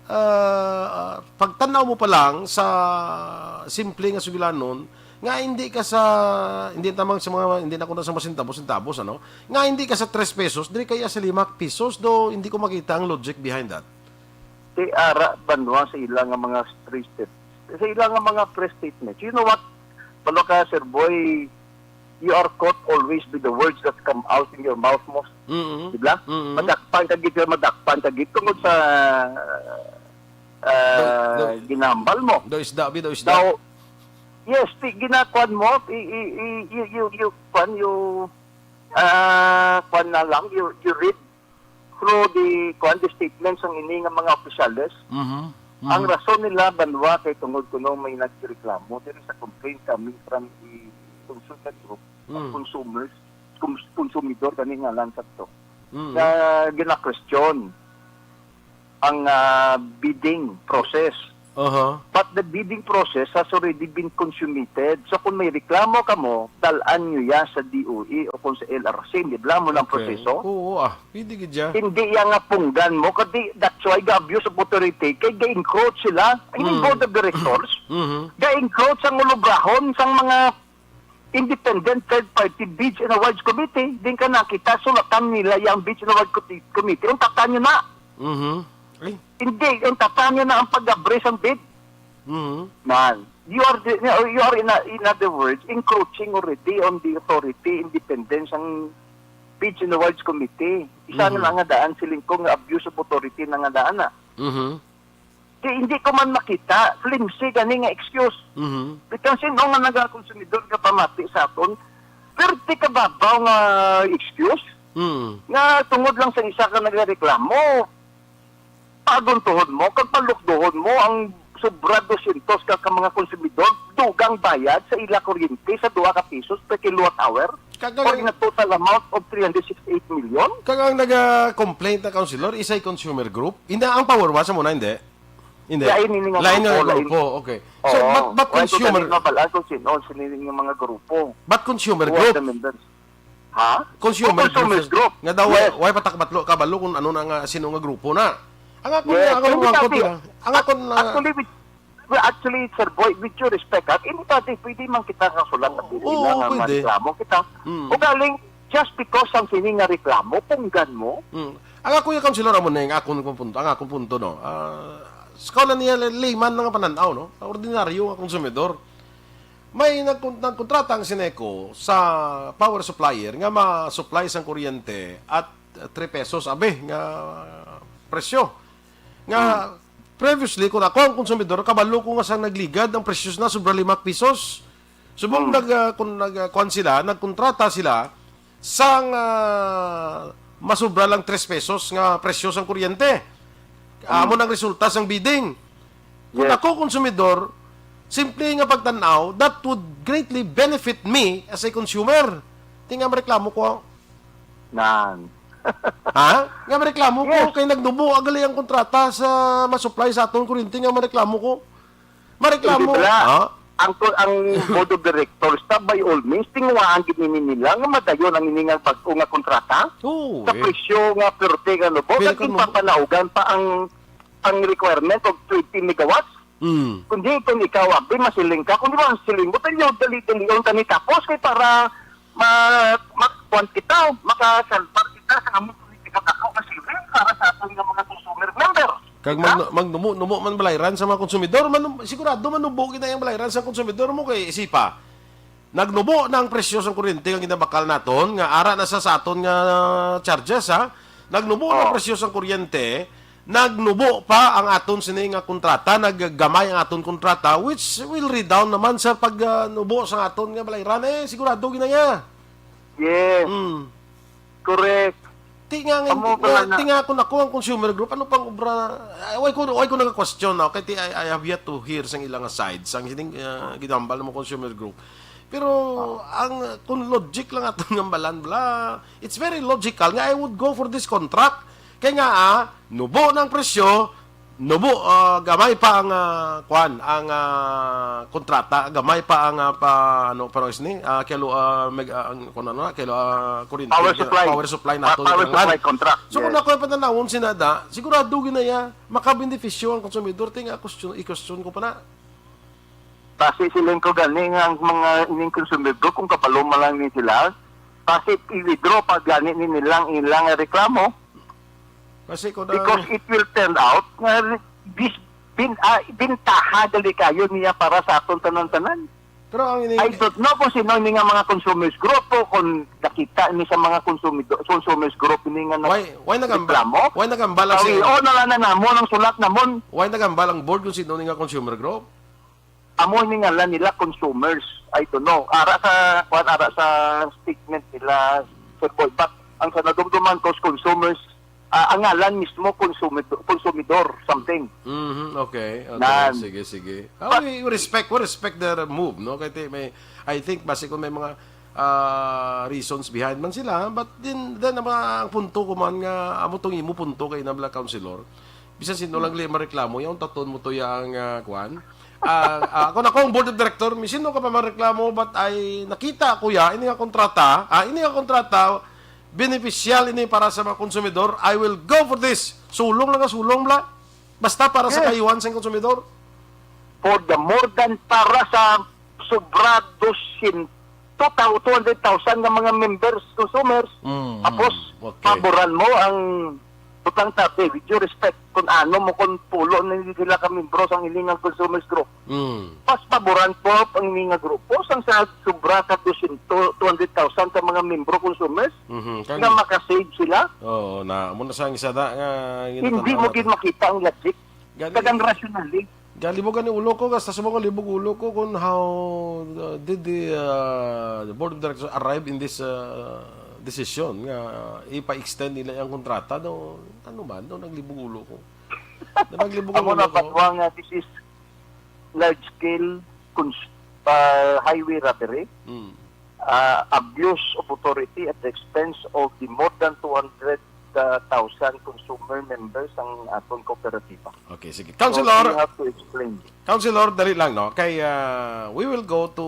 ah, ah, pagtanaw mo pa lang sa simple nga sugilanon, nga hindi ka sa, hindi tamang sa mga, hindi na ko na sa mga sentabo-sentabo, ano, nga hindi ka sa tres pesos, diri kaya sa lima pesos, do hindi ko makita ang logic behind that. Ti ara banwa sa ila nga mga press statement. Sa ila nga mga press statements. You know what? Balo ka, Sir Boy, you are caught always with the words that come out in your mouth mo. Mm-mm. Di ba? Mm-mm. Madakpan ka gid, madakpan ka gid tungod sa, ah, Do, do, ginambal mo. Do isda, bi, do isda. Now, yes, ti, ginakuan mo, i, i, i, you, you, you, kuan, you, ah, kuan na lang, you, you read through the, kuan, the statements ng ini nga mga opisyales. Mhm. Mhm. Ang rason nila, banwa, kay tungod kuno may nagreklamo diri sa complaint coming from the consumer group, Mm. consumers, cons-, consumidor, gani nga lang sa to. Mm. Nga gina-question ang, ah, bidding process. Aha. But the bidding process has already been consummated. So, kung may reklamo ka mo, dalan nyo ya sa D O E o kung sa L R C, di ba mo ng Okay. proseso? Oo, ah. Pwede gid ya. Hindi ya nga punggan mo, kundi that's why ga-abuse of authority, kay ga-encroach sila. Ang Mm. board of directors, Mhm. ga-encroach ang ulubrahon sang mga independent third party bids and awards committee. Din ka nakita, sulatan nila yang bids and awards committee. Ang tatan nyo na. Mhm. Ay. Hindi, ang tatan nyo na ang pag-abre sang bid. Mhm. Man, you are the, you are in, a, in other words, encroaching already on the authority, independence ang bids and awards committee. Isa Mhm. na nga daan, siling ko nga abuse of authority na nga daan na. Mhm. Di, hindi ko man makita, flimsy gani nga excuse. Mhm. Bisan sino nga nagakonsumidor nga pamati sa aton, perti kababaw nga excuse Mhm. nga tungod lang sa isa ka nagreklamo, paaduntuhon mo, kag palukduhon mo ang sobra dosyentos ka, ka mga konsumidor, dugang bayad sa ila kuryente sa duha ka pisos per kilowatt hour, Kag for ang, a total amount of three hundred sixty-eight million. Kag ang naga-complaint na councilor, isa'y consumer group? Hindi, ang power ba sa muna, hindi? Hindi. Lain ini nga Lain nga grupo, lain. grupo, okay. So, Oo. but, but Why ko consumer, galing mabalaan kung sino, sino ini nga mga grupo? But consumer Who are group? the members? Ha? Consumer Oh, consumers group. group. Nga daw, Yes. why, why patakbatlo, kabalo kung ano na nga, sino nga grupo na? Ang ako Yes. na, ang Hindi ako pwede. na, ang ako na Actually, with, well, actually, Sir Boy, with due respect, ha, hindi pwede, pwede man kita kasulat sa Oo, pili na nga pwede. reklamo kita. Mm. O galing, just because ang sini nga reklamo, punggan mo. Mm. Ang ako yung councilor, amo na yung akong punto, ang akong punto, no? Ah, sa kauna niya, layman na nga pananaw, no? Ordinaryo nga konsumidor. May nagkon-, nagkontrata ang Sineco sa power supplier nga ma-supply sang kuryente at, uh, three pesos, abi, nga presyo. Nga, Hmm. previously, kung ako ang konsumidor, kabalo ko nga sang nagligad ang presyo na sobra lima pesos. Subong Hmm. nag, uh, kung nag, uh, kuwan sila, nagkontrata sila, sang, ah, masobra lang tres pesos nga presyo sang kuryente. Amo Mm. nang resulta sang bidding. Kung Yes. ako konsumidor, simple nga pagtan-aw, that would greatly benefit me as a consumer. Di nga mareklamo ko. Nan. Ha? Nga mareklamo ko Yes. kay nagnubo agali ang kontrata sa masupply sa aton kuryente nga mareklamo ko. Mareklamo. Hindi, wala. Ha? Ang, ang board of directors, ta, by all means, tinguhaan gid nini nila nga madayon ang ini nga bag-o nga kontrata Oo, sa eh. presyo nga perti, ano po, Pero kag kung ginpapanaugan pa ang, ang requirement of twenty megawatts. Mm. Kundi kung ikaw, abi, masiling ka, kung di ba, masiling mo, pero dali-dalion ka ni tapos kay para ma-, ma-, kuwan kita, makasalbar kita sa among politiko, ako, masiling para sa aton nga mga consumer member. Kag Ha? mag-, magnumo-numo man balayran sa mga konsumidor, man, sigurado manubo kita yung balayran sa konsumidor mo kay isipa. Nagnubo na ang presyo sa kuryente nga ginabakal naton, nga ara na sa, sa aton nga charges, ha? Nagnubo na ang Oh. presyo sa kuryente, nagnubo pa ang aton sini nga kontrata, naggamay ang aton kontrata, which will redound naman sa pag, ah, nubo sa aton nga balayran. Eh, sigurado ginaya. Yes. Mm. Correct. Ti nga, nga, Amo nga, pala na. ti nga kung ako ang consumer group, ano pang obra? Ay, why ko, why ko nag-question, no? Kay ti, I, I have yet to hear sang ilang side, sang sining, ah, ginambal mo consumer group. Pero ang, kung logic lang aton nga balan, bla, it's very logical nga I would go for this contract. Kay nga, ah, nubo na ang presyo, nubo, ah, gamay pa ang, ah, kwan, ang, ah, kontrata, gamay pa ang, ah, pa, ano, pa ni, ah, kilo, ah, meg-, ah, ang, kung ano na, kilo, ah, kuryente, Power supply. Power supply Pa- nato, power kinahanglan. Supply contract. So, kung Yes. ako yung pananawon, sinada, sigurado ginaya, makabenepisyo ang konsumidor, ti nga question, i-question ko pa na. Base siling ko gani nga ang mga ining consumer group, kung kabalo man lang ni sila, base i-withdraw pa gani ni nilang ilang reklamo. Kasi ko na, Because it will turn out nga bis, bin, ah, bintaha gali kayo niya para sa aton tanan-tanan. Pero ang ini, I don't know kung sino ini nga mga consumers group o kung nakita ni sa mga konsumido, consumers group ini nga why, why nagamba, reklamo? Why nagamba lang si, Pawion na lang na namon ang sulat namon. Why nagamba lang board kung sino ni nga consumer group? Amo ni ngalan nila consumers. I don't know. Ara sa, kwan, ara sa statement nila, Sir Boy. But ang sa nadumduman ko, consumers, ah, ang ngalan mismo, consumidor, consumidor, something. Mhm, okay. Okay, Nan. Sige, sige. Ah, we, we respect, we respect their move, no? Kay ti-, may, I think, basi kung may mga ah, reasons behind man sila, but then, then ang, ang punto ko man nga, amo tong imo punto kay nabla councilor, bisan sino lang li mareklamo, yung taton mo to yang, ah, kwan. Ah, ah, kung ako ang board of director, mi sino ka pa mareklamo, but ay nakita ko ya, ini nga kontrata, ah, ini nga kontrata, beneficial ini para sa mga konsumidor, I will go for this. Sulong lang nga sulong, bla. Basta para sa Yes. kaayuhan sa konsumidor. For the more than para sa sobra dosyentos, two hundred thousand nga mga members, consumers. Mm, Tapos, mm, okay. Paboran mo ang butang tabi, with due respect, kung ano mo, kung pulo na hindi sila ka membro sang ining nga consumers group. Mm. Mas paboran po ang ining nga grupo sang sa sobra sa dosyentos, two hundred thousand ka mga membro consumers Mhm. nga makasave sila. Oo, na mo na sang isa da nga Hindi mo gid makita ang logic. Gali, Kag ang rationally. Galibog gani ulo ko, gasta subong galibog ulo ko kung how, uh, did the, uh, the board of directors arrive in this, uh, decision nga ipa-extend nila yung kontrata, no? Ano man, no? Naglibog ulo ko. Na naglibog Amo ulo na ko. Patwa nga this is large scale cons- uh, highway robbery, Mm. uh, abuse of authority at the expense of the more than two hundred thousand consumer members ang aton kooperatiba. Okay, sige. So, Councilor, you have to explain. Councilor, dali lang, no? Kay, ah, we will go to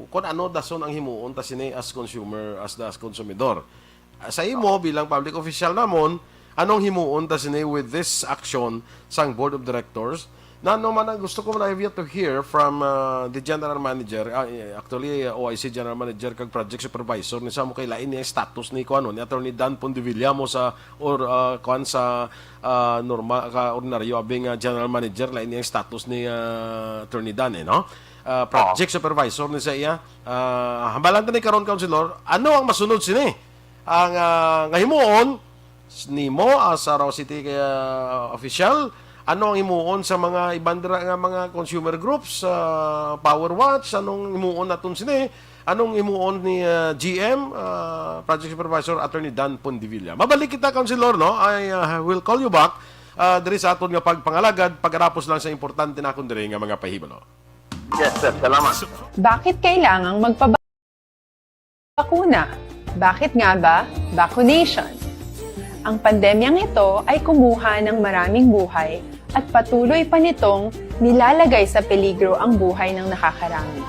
kung ano dason ang himuon ta sini as consumer, as the, as konsumidor. Ah, sa imo bilang public official namon, anong himuon ta sini with this action sang board of directors? Na ano man ang gusto ko man, I have yet to hear from, ah, the general manager. Ah, eh, actually, ah, O I C general manager kag project supervisor ni sa mo kay lain niya status ni kuan, ni Attorney Dan Pondevilla mo sa or, ah, kuan sa, ah, normal ka ordinaryo abi nga general manager, lain niya status ni, ah, Attorney Dan, eh, no? Ah, project supervisor ni sa iya. Ah, hambalan ta ni karon, Councilor, ano ang masunod sini? Ang, ah, nga himuon s-, nimo as Arao City, ah, official, ano ang himuon sa mga iban dira nga mga consumer groups, ah, Power Watch, anong himuon naton sini? Anong himuon ni, ah, G M, ah, Project Supervisor Attorney Dan Pondevilla? Mabalik kita, Councilor, no? I, ah, will call you back, ah, diri sa aton nga pagpangalagad, pagkatapos lang sa importante nakon diri nga mga pahibalo. Yes, sir. Salamat. Bakit kailangang magpabakuna? Bakit nga ba vaccination? Ang pandemyang ito ay kumuha ng maraming buhay at patuloy pa nitong nilalagay sa peligro ang buhay ng nakakarami.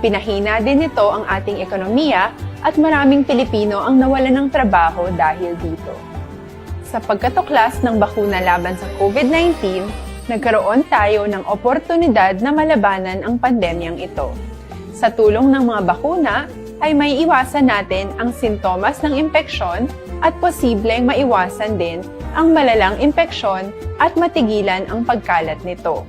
Pinahina din nito ang ating ekonomiya at maraming Pilipino ang nawalan ng trabaho dahil dito. Sa pagkatuklas ng bakuna laban sa COVID nineteen, nagkaroon tayo ng oportunidad na malabanan ang pandemyang ito. Sa tulong ng mga bakuna, ay may iwasan natin ang sintomas ng impeksyon at posibleng maiwasan din ang malalang impeksyon at matigilan ang pagkalat nito.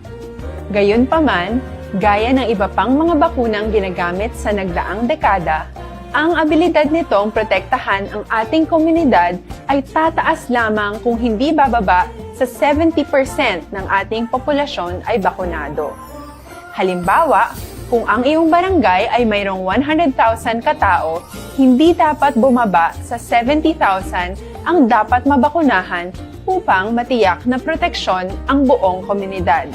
Gayunpaman, gaya ng iba pang mga bakunang ginagamit sa nagdaang dekada, ang abilidad nitong protektahan ang ating komunidad ay tataas lamang kung hindi bababa sa seventy percent ng ating populasyon ay bakunado. Halimbawa, kung ang iyong barangay ay mayroong one hundred thousand katao, hindi dapat bumaba sa seventy thousand ang dapat mabakunahan upang matiyak na proteksyon ang buong komunidad.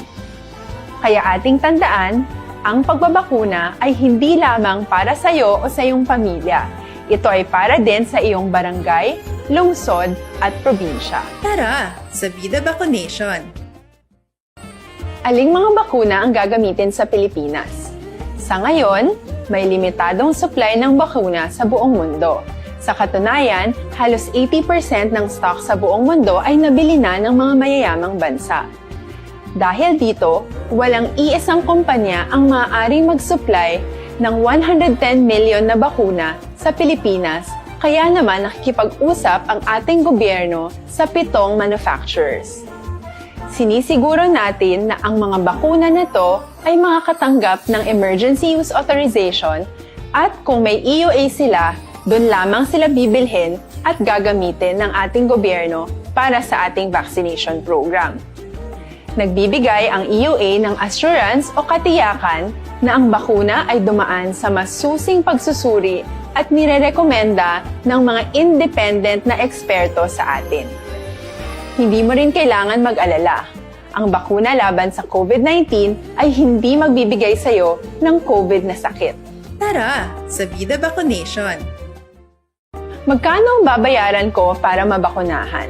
Kaya ating tandaan, Ang pagbabakuna ay hindi lamang para sa iyo o sa iyong pamilya. Ito ay para din sa iyong barangay, lungsod, at probinsya. Tara, sa Bida Bakunation! Aling mga bakuna ang gagamitin sa Pilipinas? Sa ngayon, may limitadong supply ng bakuna sa buong mundo. Sa katunayan, halos eighty percent ng stock sa buong mundo ay nabili na ng mga mayayamang bansa. Dahil dito, walang iisang kumpanya ang maaaring mag-supply ng one hundred ten million na bakuna sa Pilipinas, kaya naman nakikipag-usap ang ating gobyerno sa pitong manufacturers. Sinisiguro natin na ang mga bakuna na to ay makakatanggap ng emergency use authorization, at kung may E U A sila, doon lamang sila bibilhin at gagamitin ng ating gobyerno para sa ating vaccination program. Nagbibigay ang E U A ng assurance o katiyakan na ang bakuna ay dumaan sa masusing pagsusuri at nirerekomenda ng mga independent na eksperto sa atin. Hindi mo rin kailangan mag-alala. Ang bakuna laban sa COVID nineteen ay hindi magbibigay sa iyo ng COVID na sakit. Tara, sa Bida Bakunation! Magkano ang babayaran ko para mabakunahan?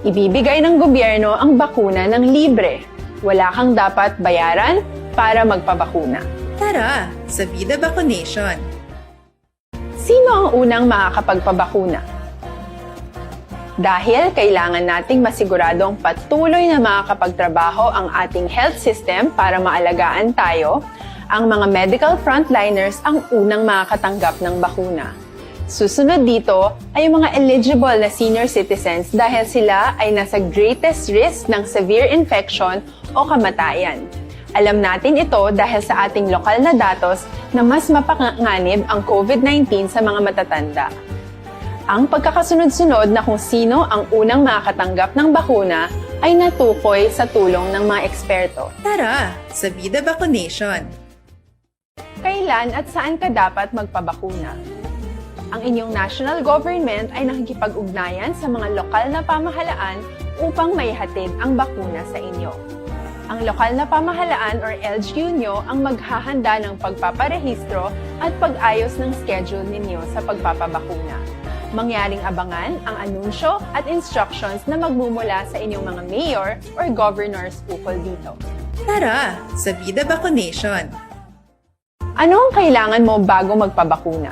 Ibibigay ng gobyerno ang bakuna ng libre. Wala kang dapat bayaran para magpabakuna. Tara, sa Bida Bakunation! Sino ang unang makakapagpabakuna? Dahil kailangan nating masiguradong patuloy na makakapagtrabaho ang ating health system para maalagaan tayo, ang mga medical frontliners ang unang makakatanggap ng bakuna. Susunod dito ay ang mga eligible na senior citizens, dahil sila ay nasa greatest risk ng severe infection o kamatayan. Alam natin ito dahil sa ating lokal na datos na mas mapanganib ang COVID nineteen sa mga matatanda. Ang pagkakasunod-sunod na kung sino ang unang makakatanggap ng bakuna ay natukoy sa tulong ng mga eksperto. Tara, sa Bida Bakunation! Kailan at saan ka dapat magpabakuna? Ang inyong national government ay nakikipag-ugnayan sa mga lokal na pamahalaan upang maihatid ang bakuna sa inyo. Ang lokal na pamahalaan or L G U nyo ang maghahanda ng pagpaparehistro at pag-ayos ng schedule ninyo sa pagpapabakuna. Mangyaring abangan ang anunsyo at instructions na magmumula sa inyong mga mayor or governors ukol dito. Tara, sa Bida Bakunation! Ano ang kailangan mo bago magpabakuna?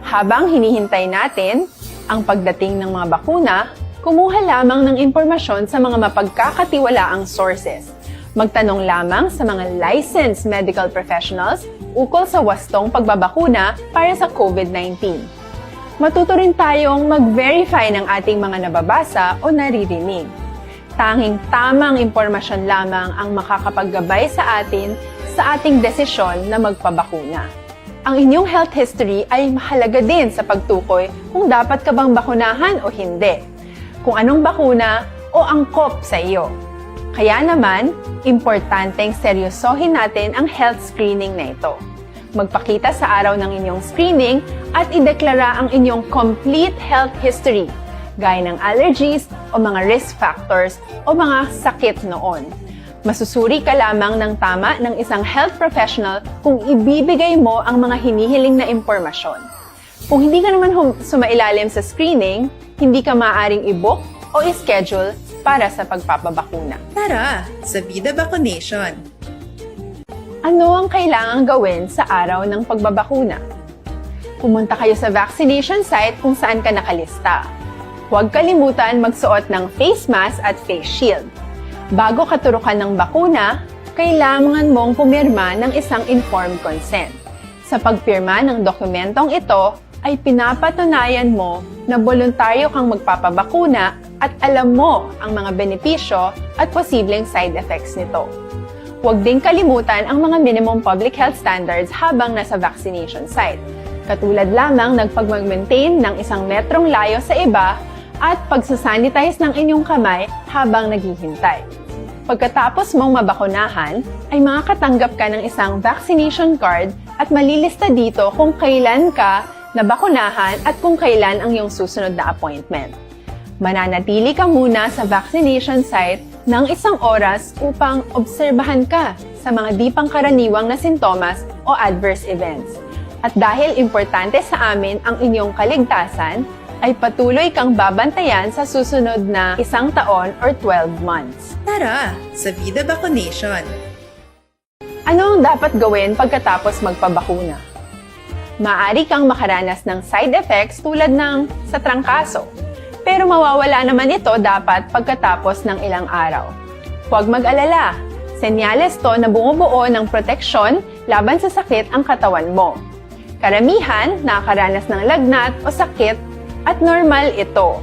Habang hinihintay natin ang pagdating ng mga bakuna, kumuha lamang ng impormasyon sa mga mapagkakatiwalaang sources. Magtanong lamang sa mga licensed medical professionals ukol sa wastong pagbabakuna para sa COVID nineteen. Matuto rin tayong mag-verify ng ating mga nababasa o naririnig. Tanging tamang impormasyon lamang ang makakapaggabay sa atin sa ating desisyon na magpabakuna. Ang inyong health history ay mahalaga din sa pagtukoy kung dapat ka bang bakunahan o hindi, kung anong bakuna o angkop sa iyo. Kaya naman, importanteng seryosohin natin ang health screening na ito. Magpakita sa araw ng inyong screening at ideklara ang inyong complete health history, gaya ng allergies o mga risk factors o mga sakit noon. Masusuri ka lamang ng tama ng isang health professional kung ibibigay mo ang mga hinihiling na impormasyon. Kung hindi ka naman hum-, sumailalim sa screening, hindi ka maaaring i-book o i-schedule para sa pagpapabakuna. Tara, sa Bida Bakunation! Ano ang kailangang gawin sa araw ng pagbabakuna? Pumunta kayo sa vaccination site kung saan ka nakalista. Huwag kalimutan magsuot ng face mask at face shield. Bago ka turukan ng bakuna, kailangan mong pumirma ng isang informed consent. Sa pagpirma ng dokumentong ito, ay pinapatunayan mo na boluntaryo kang magpapabakuna at alam mo ang mga benepisyo at posibleng side effects nito. Huwag ding kalimutan ang mga minimum public health standards habang nasa vaccination site, katulad lamang ng pagmag-maintain ng isang metrong layo sa iba at pagsasanitize ng inyong kamay habang naghihintay. Pagkatapos mong mabakunahan, ay makakatanggap ka ng isang vaccination card at malilista dito kung kailan ka nabakunahan at kung kailan ang iyong susunod na appointment. Mananatili ka muna sa vaccination site ng isang oras upang obserbahan ka sa mga di pangkaraniwang na sintomas o adverse events. At dahil importante sa amin ang inyong kaligtasan, ay patuloy kang babantayan sa susunod na isang taon or twelve months. Tara sa Vida Vaccination! Ano ang dapat gawin pagkatapos magpabakuna? Maaari kang makaranas ng side effects tulad ng sa trangkaso, pero mawawala naman ito dapat pagkatapos ng ilang araw. Huwag mag-alala, senyales to na bumubuo ng proteksyon laban sa sakit ang katawan mo. Karamihan nakakaranas ng lagnat o sakit at normal ito.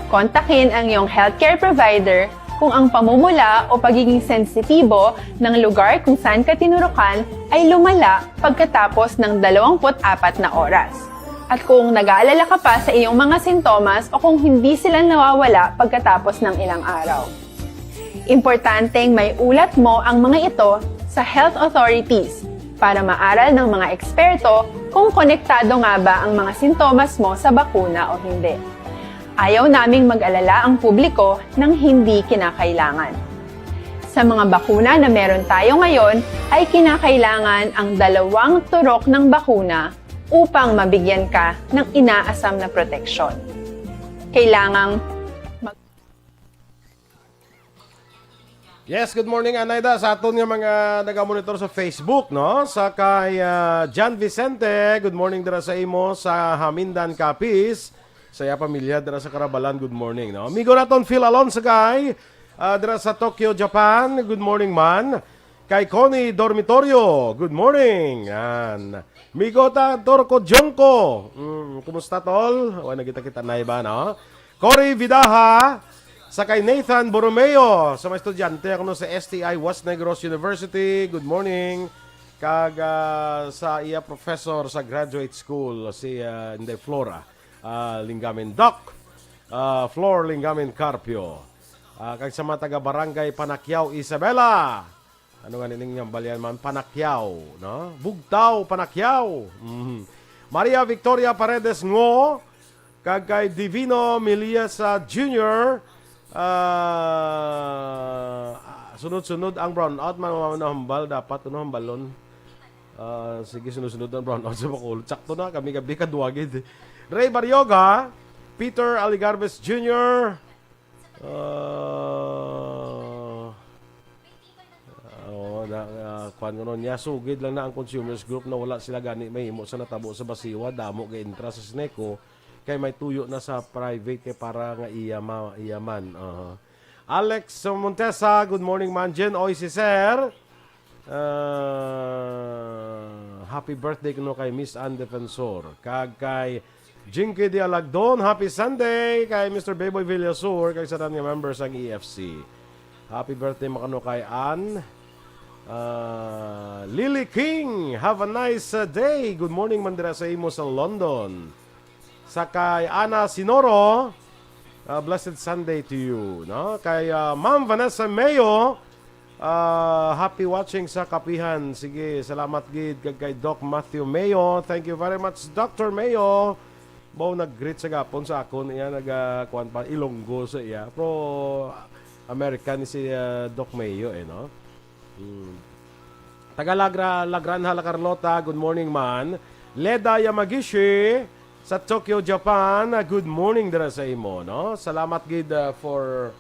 Kontakin ang iyong healthcare provider kung ang pamumula o pagiging sensitibo ng lugar kung saan ka tinurukan ay lumala pagkatapos ng dalawampu't apat na oras. At kung nag-aalala ka pa sa iyong mga sintomas o kung hindi sila nawawala pagkatapos ng ilang araw. Importanteng may ulat mo ang mga ito sa health authorities para maaral ng mga eksperto kung konektado nga ba ang mga sintomas mo sa bakuna o hindi. Ayaw naming mag-alala ang publiko ng hindi kinakailangan. Sa mga bakuna na meron tayo ngayon, ay kinakailangan ang dalawang turok ng bakuna upang mabigyan ka ng inaasam na proteksyon. Kailangang mag- Yes, good morning, Anayda, sa aton nga mga nagamonitor sa Facebook, no? Sa kay ah, John Vicente, good morning dira sa imo sa Hamindan, Capiz. Sa iya pamilya dira sa Karabalan, good morning, no? Amigo naton Phil Alonso kay ah, dira sa Tokyo, Japan, good morning man. Kay Connie Dormitorio, good morning. Yan. Migo ta Torco Jongko. Mm, kumusta, tol? Wa na kita kita na iba, no? Cory Vidaha, sa kay Nathan Borromeo, sa mga estudyante ako no sa S T I West Negros University. Good morning. Kag ah, sa iya professor sa graduate school, si ah, hindi, Flora ah, Lingamin Doc. Ah, Flor Lingamin Carpio. Ah, kag sa mga taga Barangay Panakyaw, Isabela. Ano nga nining niyang balyan man? Panakyaw, no? Bugtaw, Panakyaw. Mhm. Maria Victoria Paredes Ngo, kag kay Divino Milias ah, Junior. Ah, sunod-sunod ang brownout, man, man, man, hambal, dapat, ano, hambalon. Ah, sige, sunod-sunod ang brownout sa Bacolod. Sakto na, kami gabi, kadwa gid. Ray Barrioga, Peter Aligarbes Junior, ah, oh, na, ah, kwan ko nun niya, sugid lang na ang consumers group na wala sila gani mahimo sa natabo sa Basiwa, damo ga intra sa Sineco, kay may tuyo na sa private kay para nga iya, ma, iya man. Aha. Alex Montesa, good morning, man. Jen Oy, si Sir. Ah, happy birthday kuno kay Miss Ann Defensor. Kag kay Jinky de Alagdon, happy Sunday kay Mister Beboy Villasur, kag sa tanan nga members sang E F C. Happy birthday makano kay Ann. Ah, Lily King, have a nice uh, day. Good morning man dira sa imo sa London. Sa kay Ana Sinoro, uh, blessed Sunday to you, no? Kay uh, Ma'am Vanessa Mayo, uh, happy watching sa Kapihan. Sige, salamat gid kag kay Doc Matthew Mayo. Thank you very much, Doctor Mayo. Baw nag-greet sa gapon sa akon iya, naga kuan pa, Ilonggo sa iya. Pro American si uh, Doc Mayo, eh, no? Hmm. Taga Lagra, Lagranha, La Carlota, good morning man. Leda Yamagishi sa Tokyo, Japan, good morning dira sa imo, no? Salamat gid uh, for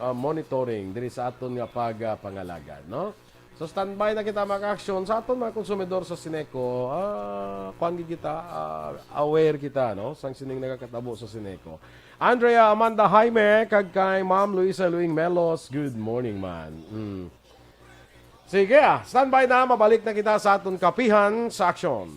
uh, monitoring diri sa aton nga pag uh, pangalagan, no? So standby na kita, mga aksyon, sa aton mga konsumidor sa Sineco. Ah, kuan gid kita, ah, aware kita, no, sang sining nagakatabo sa Sineco. Andrea Amanda Jaime kag kay Ma'am Luisa Luing Melos, good morning man. Mm. Sige, ah, standby na, mabalik na kita sa aton kapihan sa aksyon.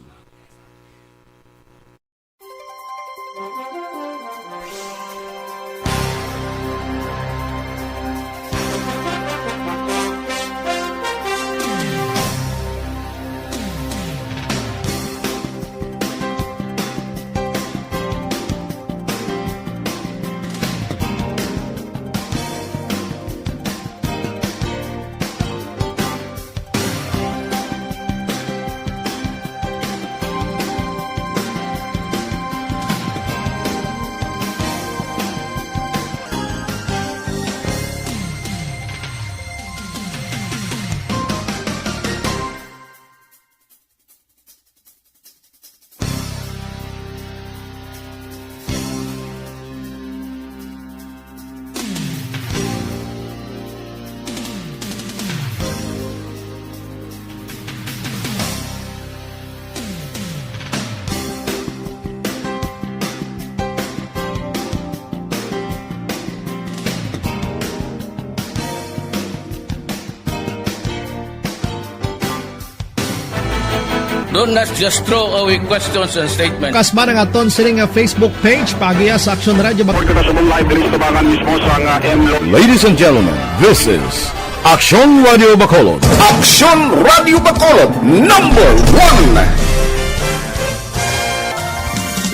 Do not just throw away questions and statements. Kasma ang aton sini nga Facebook page, paagiha sa Aksyon Radio Bacolod. Report ka sa mong live diri sa tabangan mismo sa nga M Lo. Ladies and gentlemen, this is Aksyon Radio Bacolod. Aksyon Radio Bacolod, number one.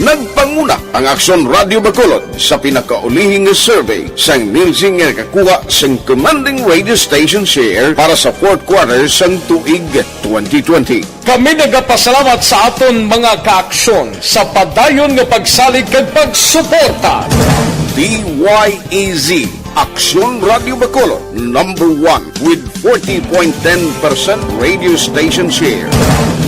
Nagpanguna ang Aksyon Radio Bacolod sa pinakaulihi nga survey sang Nielsen nga nakakuha sang commanding radio station share para sa fourth quarter sang tuig twenty twenty. Kami nagapasalamat sa aton mga kaaksyon sa padayon nga pagsalig kag pagsuporta. D Y E Z, Aksyon Radio Bacolod, number one with forty point ten percent radio station share.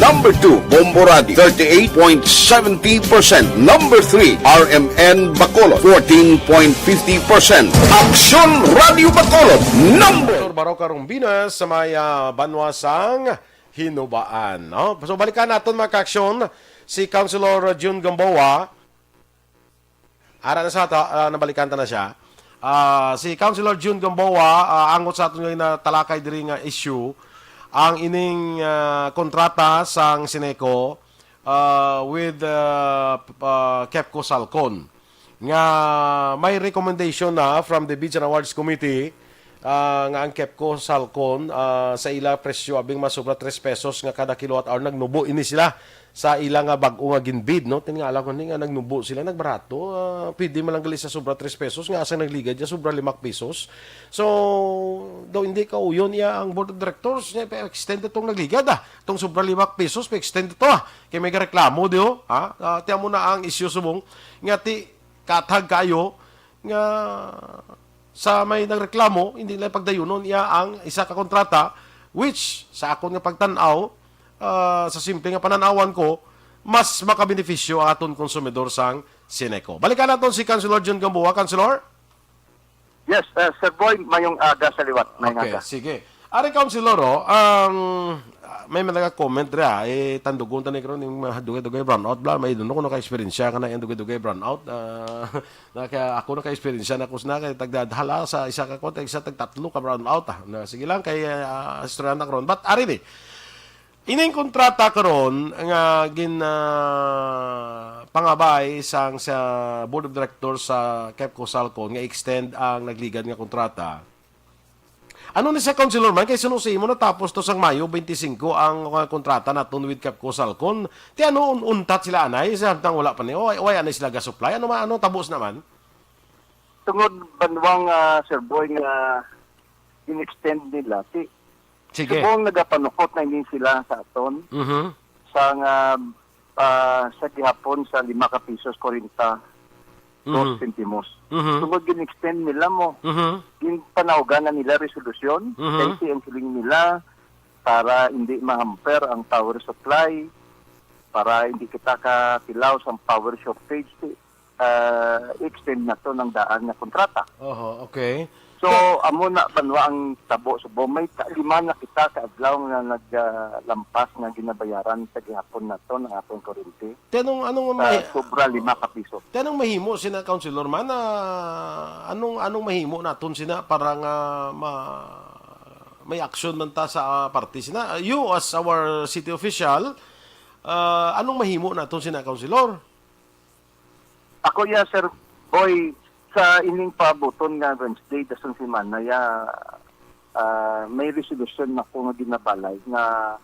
Number two, Bombo Radio, thirty-eight point seventy percent. Number three, R M N Bacolod, fourteen point fifty percent. Aksyon Radio Bacolod, number Doktor Baro Karumbina sa may ah, banwa sang Hinubaan. No? So balikan naton mga kaaksyon si Councilor Jun Gamboa. Ara na sa ta, ah, nabalikan ta na siya. Ah, si Councilor Jun Gamboa, ah, angot sa aton nga natalakay diri nga issue, ang ining ah, kontrata sang Sineco ah, with ah, p- ah, Kepco Salcon nga may recommendation na from the Bids and Awards Committee ah, nga ang Kepco Salcon ah, sa ila presyo abing masobra tres pesos nga kada kilowatt hour nagnubo ini sila sa ila nga bag-o nga ginbid, no? Tingala ko ni nga nagnubo sila, nagbarato. Ah, pwede man lang gali sa sobra tres pesos nga asa nagligad ya sobra lima pesos. So, daw hindi kauyon iya ang board of directors niya pa-extend itong nagligad ah. Itong sobra lima pesos pa-extend ito ah. Kay may reklamo di oh. Ha? Ah, tiyan mo na ang issue subong nga ti katag kayo nga sa may nagreklamo, hindi nila pagdayunon iya ang isa ka kontrata, which sa akon nga pagtan-aw ah, sa simple nga pananawan ko, mas makabenepisyo ang aton konsumidor sang Sineco. Balikan naton si Councilor Jun Gamboa. Councilor? Yes, uh, Sir Boy, mayong aga sa liwat. Mayong Okay, aga. Sige. Ari, Councilor, oh, ang ah, may mga comment dira, eh, tandugon ta ni karon yung mga dugay-dugay brownout bla, may duno ko naka-experience ka na yung dugay-dugay brownout. Ah, naka, ako naka-experience na ko na kay tagdadhala sa isa ka kwat, isa tagtatlo ka brownout ah. Na, sige lang kay ah, istorya na karon. But ari ni, ining kontrata karon nga gin ah, pangabay sang sa board of directors sa Kepco Salcon nga extend ang nagligad nga kontrata. Ano ni sa Councilor man kay suno sa imo natapos to sang Mayo twenty-five ang uh, kontrata naton with Kepco Salcon. Ti ano un untat sila anay sa samtang wala pa ni? Why, why anay sila ga-supply? Ano ma ano tabos naman? Tungod banwang ah, Sir Boy nga in-extend nila, si Sige. Subong nagapanukot na ini sila sa aton Mhm. sa nga ah, sa gihapon sa lima ka pisos kwarenta dos Mhm. sentimos. Mhm. Tungod gin-extend nila mo, Mhm. ginpanawgan na nila resolusyon, Mhm. kay ang siling nila para hindi ma-hamper ang power supply, para hindi kita katilaw sa power shortage, ah, extend na to ng daan nga kontrata. Oho, okay. So, amo na banwa ang tabo subong. May ta- lima na kita ka adlaw nga naglampas nga ginabayaran sa gihapon nato ng atong kuryente. Ti anong anong Sa may sobra lima ka piso. Ti anong mahimo sina Councilor man? Ah, anong anong mahimo naton sina para nga ma may aksyon man ta sa ah, parte sina? Ah, you as our city official, ah, anong mahimo naton sina Councilor? Ako ya, Sir Boy, sa ining paabuton nga Wednesday, dasong semana, ya, ah, may resolusyon na ko nga ginabalay nga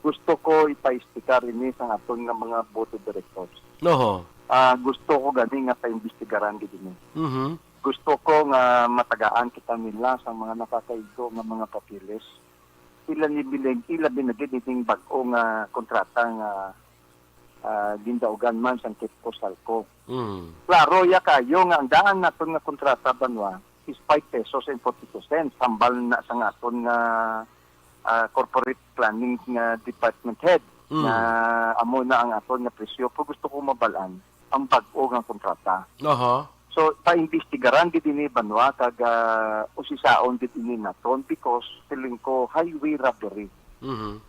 gusto ko ipa-istikar ini sa aton nga mga board of directors. Oho. Ah, gusto ko gani nga paimbestigaran gid ini. Mhm. Gusto ko nga matagaan kita nila sa mga nakakaigo nga mga papeles. Ila ni bilig, ila binagid ining bag-o nga kontrata nga ah, gindaugan man sang Kepco Salcon. Mm. Klaro ya kayo nga ang daan naton nga kontrata banwa is five pesos and forty-two cents. Hambal na sa nga aton nga ah, corporate planning nga department head Mm. na amo na ang aton nga presyo. Pero gusto ko mabalaan ang bag-o nga kontrata. Aha. So, paimbestigaran gid ini banwa kag ah, usisaon gid ini naton because feeling ko highway robbery. Mhm.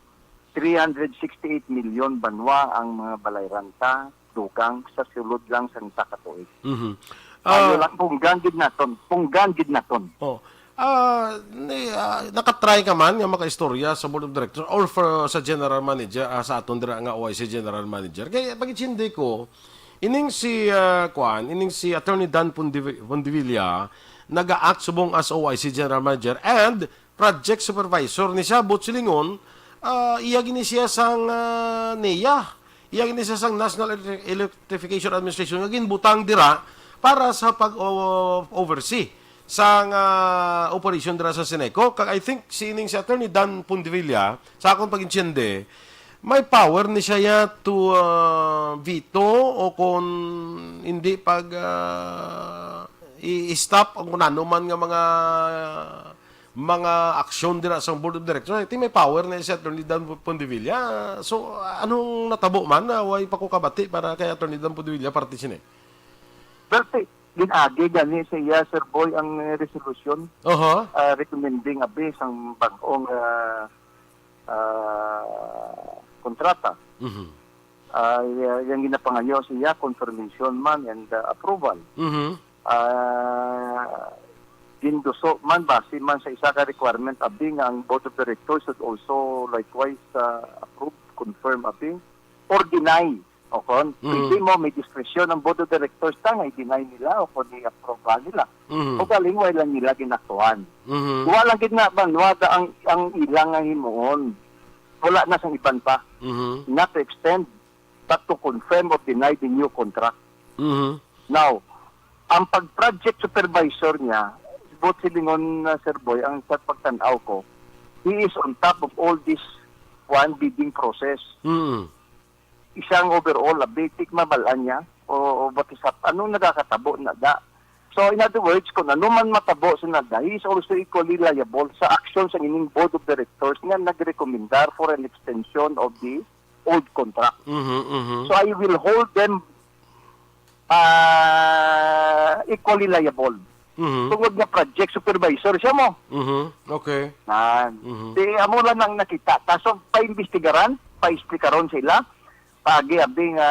Three hundred sixty-eight million banwa ang mga balayran ta dugang sa sulod lang sa isa ka tuig. Mhm. Ayo Ah, lang, punggan gid naton, punggan gid naton. Oh. Ah, ni, ah, nakatry ka man nga makaistorya sa board of directors or for, sa general manager, ah, sa aton dira nga O I C general manager? Kay pag-intindi ko, ining si, ah, kuan, ining si Attorney Dan Pondivi-, Pondevilla, naga-act subong as O I C general manager and project supervisor ni siya, but silingon, ah, iya gini siya sang, ah, NEA. Iya gini siya sang National Electri-, Electrification Administration nga ginbutang dira para sa pag-, o-, oversee sang, ah, operation dira sa Ceneco. Kag I think sining si Attorney Dan Pondevilla, sa akon pag-intindi, may power ni siya ya to, ah, veto o kon hindi pag, ah, i-, i-stop ang kung ano man nga mga, mga aksyon dira sa board of directors. I think may power na si Attorney Dan Pondevilla. So, anong natabo man na way pa ko kabati para kay Attorney Dan Pondevilla parte sini? Well, ti, gin-agi gani sa iya, Sir Boy, ang, eh, resolution, Oho. ah, recommending abi sang bag-ong, ah, ah, kontrata. Mhm. Ah, iya, yang ginapangayo siya, confirmation man and, ah, approval. Mhm. Ah, ginduso man, base man sa isa ka requirement abi nga ang board of directors should also likewise, ah, approve, confirm abi, or deny. O kon, Mhm. pwede mo, may discretion ang board of directors ta nga i-deny nila o kon i-approve nila. Mhm. O galing, wala lang nila ginaktuhan. Mhm. Wala lang gid na, banwa da ang, ang ilang nga himuon. Wala na sang iban pa. Mhm. Not to extend, but to confirm or deny the new contract. Mhm. Now, ang pag-project supervisor niya, but silingon na, Sir Boy, ang sa pagtan-aw ko, he is on top of all this one bidding process. Mhm. Isang overall, a basic mabalaan niya, o, o what is up, anong nagakatabo na da. So, in other words, kung ano man matabo sa nada, he is also equally liable sa action sa ining board of directors nga nagrekomendar for an extension of the old contract. Mhm. Mhm. So, I will hold them ah, equally liable. Mhm. Tungod nga project supervisor siya mo. Mhm. Okay. Nan. Mhm. Di amo lang nang nakita. Kaso paimbestigaran, paisplikaron sila. Paagi abi nga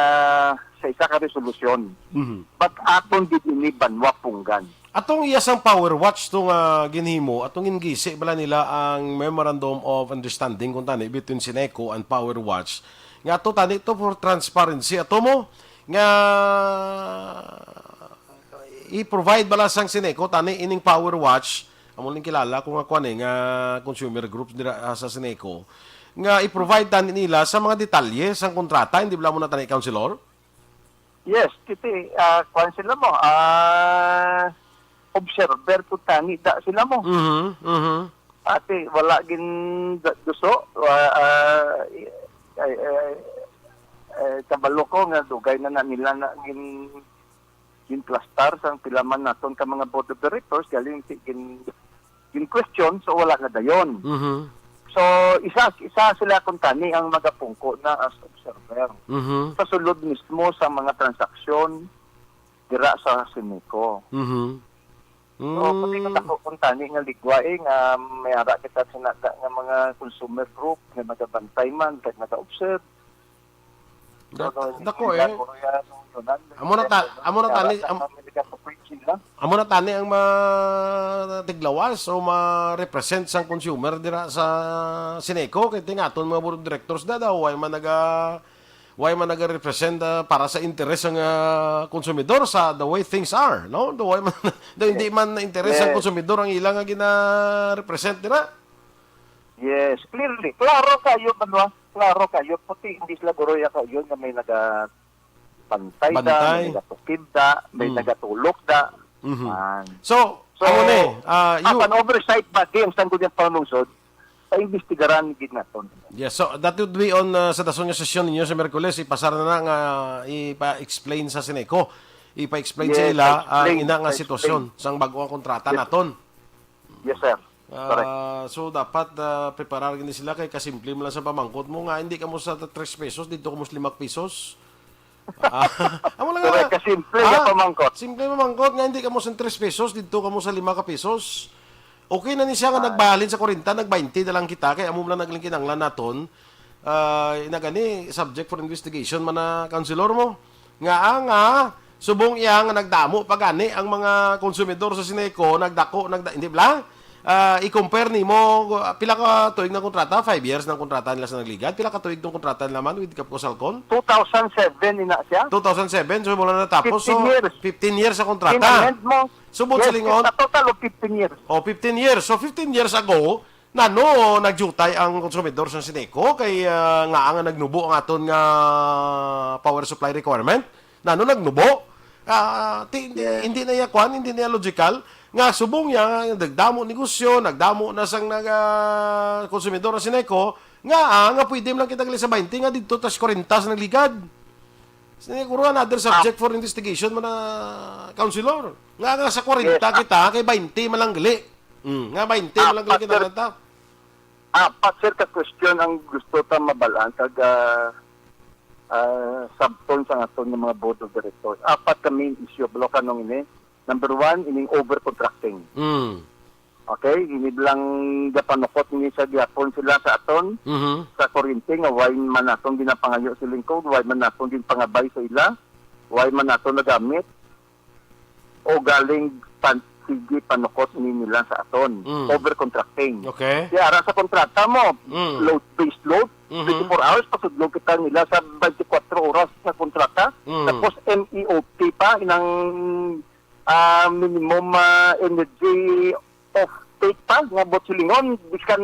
sa isa ka resolusyon. Mhm. But aton gid ini banwa punggan. Atong iya sang power watch to nga ginhimo, atong gingisi bala nila ang Memorandum of Understanding kung tani between Ceneco and Power Watch. Nga ato tani to for transparency ato mo nga i-provide bala sang Ceneco tani ining Power Watch, amo lang kilala ko nga kuan eh, nga consumer groups dira, ah, sa Ceneco, nga i-provide tani nila sa mga detalye sang kontrata, hindi bala mo na tani, Councilor? Yes, kiti, ah, kuwan sila mo. Ah, observer po tani da sila mo. Mhm, mhm. Ate, wala gin da- duso. Wa- ah, ay, ay, ay, kabalo ko nga dugay na, na nila na gin ginplastar sang pila man naton ka mga board of directors galing si gin gin question, so wala na dayon. Mhm. So isa isa sila kung tani ang magapungko na as observer Mhm. sa sulod mismo sa mga transaksyon dira sa Ceneco. Mhm. So, pati Mm. na ako kung tani nga ligwa eh, nga may ara kita sa nada nga mga consumer group nga nagabantay man, kag nag-observe. Da- So, dako sila, eh. Koreano, Yunnan, Amo na ta-, amo na may ara tani, sa am- America sa Prince sila. Amo na tani ang matiglawas o ma-represent sang consumer dira sa Ceneco, kay tingaton mga board of directors da daw, way man naga way man naga-represent, ah, para sa interes sang, ah, konsumidor sa the way things are, no? The way man, the, hindi man interes sang Yes. konsumidor ang ilang nga gina-represent dira. Yes, clearly. Klaro kayo, Banwa. Klaro kayo. Puti, hindi sila guroya kayo nga may naga bantay da, Bantay. may nagatukib da, may Mm. nagatulok da. Mhm. Man. So, So, amo ni, ah, as you, an oversight body, ang Sangguniang Panlungsod, paimbestigaran gid naton. Yes, so that would be on, uh, sa dason nga sesyon ninyo sa Miyerkules, ipasar na na nga ipa-explain sa Ceneco. Ipa-explain sa Yes, ila ang explain, ina nga explain. Sitwasyon sang bag-o nga kontrata Yes. naton. Yes, sir. Ah, Correct. So dapat, ah, preparar gini sila kay kasimple mo lang sa pamangkot mo nga hindi kamo sa tres pesos, dito kamo sa lima pesos. Ah, amo lang Correct. nga- Kasimple nga Ah, pamangkot. Simple nga pamangkot nga hindi kamo sa tres pesos, dito kamo sa lima ka pesos. Okay na ni siya nga Ah. nagbahalin sa kwarenta, nag-baynte na lang kita kay amo lang nagling kinanglan naton. Ah, ina gani subject for investigation man na, Councilor mo. Nga ang, ah, subong iya nga nagdamo pa gani ang mga konsumidor sa Ceneco, nagdako, nagda, hindi bala? Ah, i-compare nimo, ah, pila ka tuig ng kontrata? Five years ng kontrata nila sa nagligad? Pila ka tuig ng kontrata nila man with Capcos Halcon? Two thousand seven ina siya. Two thousand seven, so wala natapos. Fifteen So, years. fifteen years sa kontrata. In-amend mo. So, Bot Yes, Silingon? a total of fifteen years. Oh, fifteen years. So, fifteen years ago, nano nagjutay ang konsumidor sa Sineco kay, ah, nga ang nagnubo ang aton nga power supply requirement? Nano nagnubo? Ah, ti-, hindi, Yes. hindi na iya kwan, hindi na iya logical nga subong niya nga nagdamo negosyo, nagdamo na sang nag, ah, konsumidor sa Sineco, nga, ah, nga pwede man lang kita gali sa twenty nga didto tas kwarenta sa nagligad. Siguro another subject Ah. for investigation man na, Councilor. Nga, nga sa kwarenta Yes, ah. kita, kay twenty man lang gali. Mm, nga twenty man lang gali Apat, sir. kinahanglan ta. Apat, sir, ka question ang gusto ta mabalaan kag, ah, ah, sabton sa aton nga mga board of directors. Apat ka main issue, balo kanong ini. Number one, ining overcontracting. Mm. Okay, ini lang gapanukot ni sa gihapon sila sa aton Mhm. sa kuryente nga why man naton ginapangayo sa lingkod, why man naton ginpangabay sa ila, why man naton nagamit o galing pan-, sige panukot ni nila sa aton. Mm. Overcontracting. Okay. Kaya ara sa kontrata mo, Mm. load, base load, Mhm. twenty-four hours, pasudlo kita nila sa twenty-four oras sa kontrata. Mm. Tapos M E O P pa, inang, ah, minimum, ah, energy offtake pa, nga Bot Silingon, biskan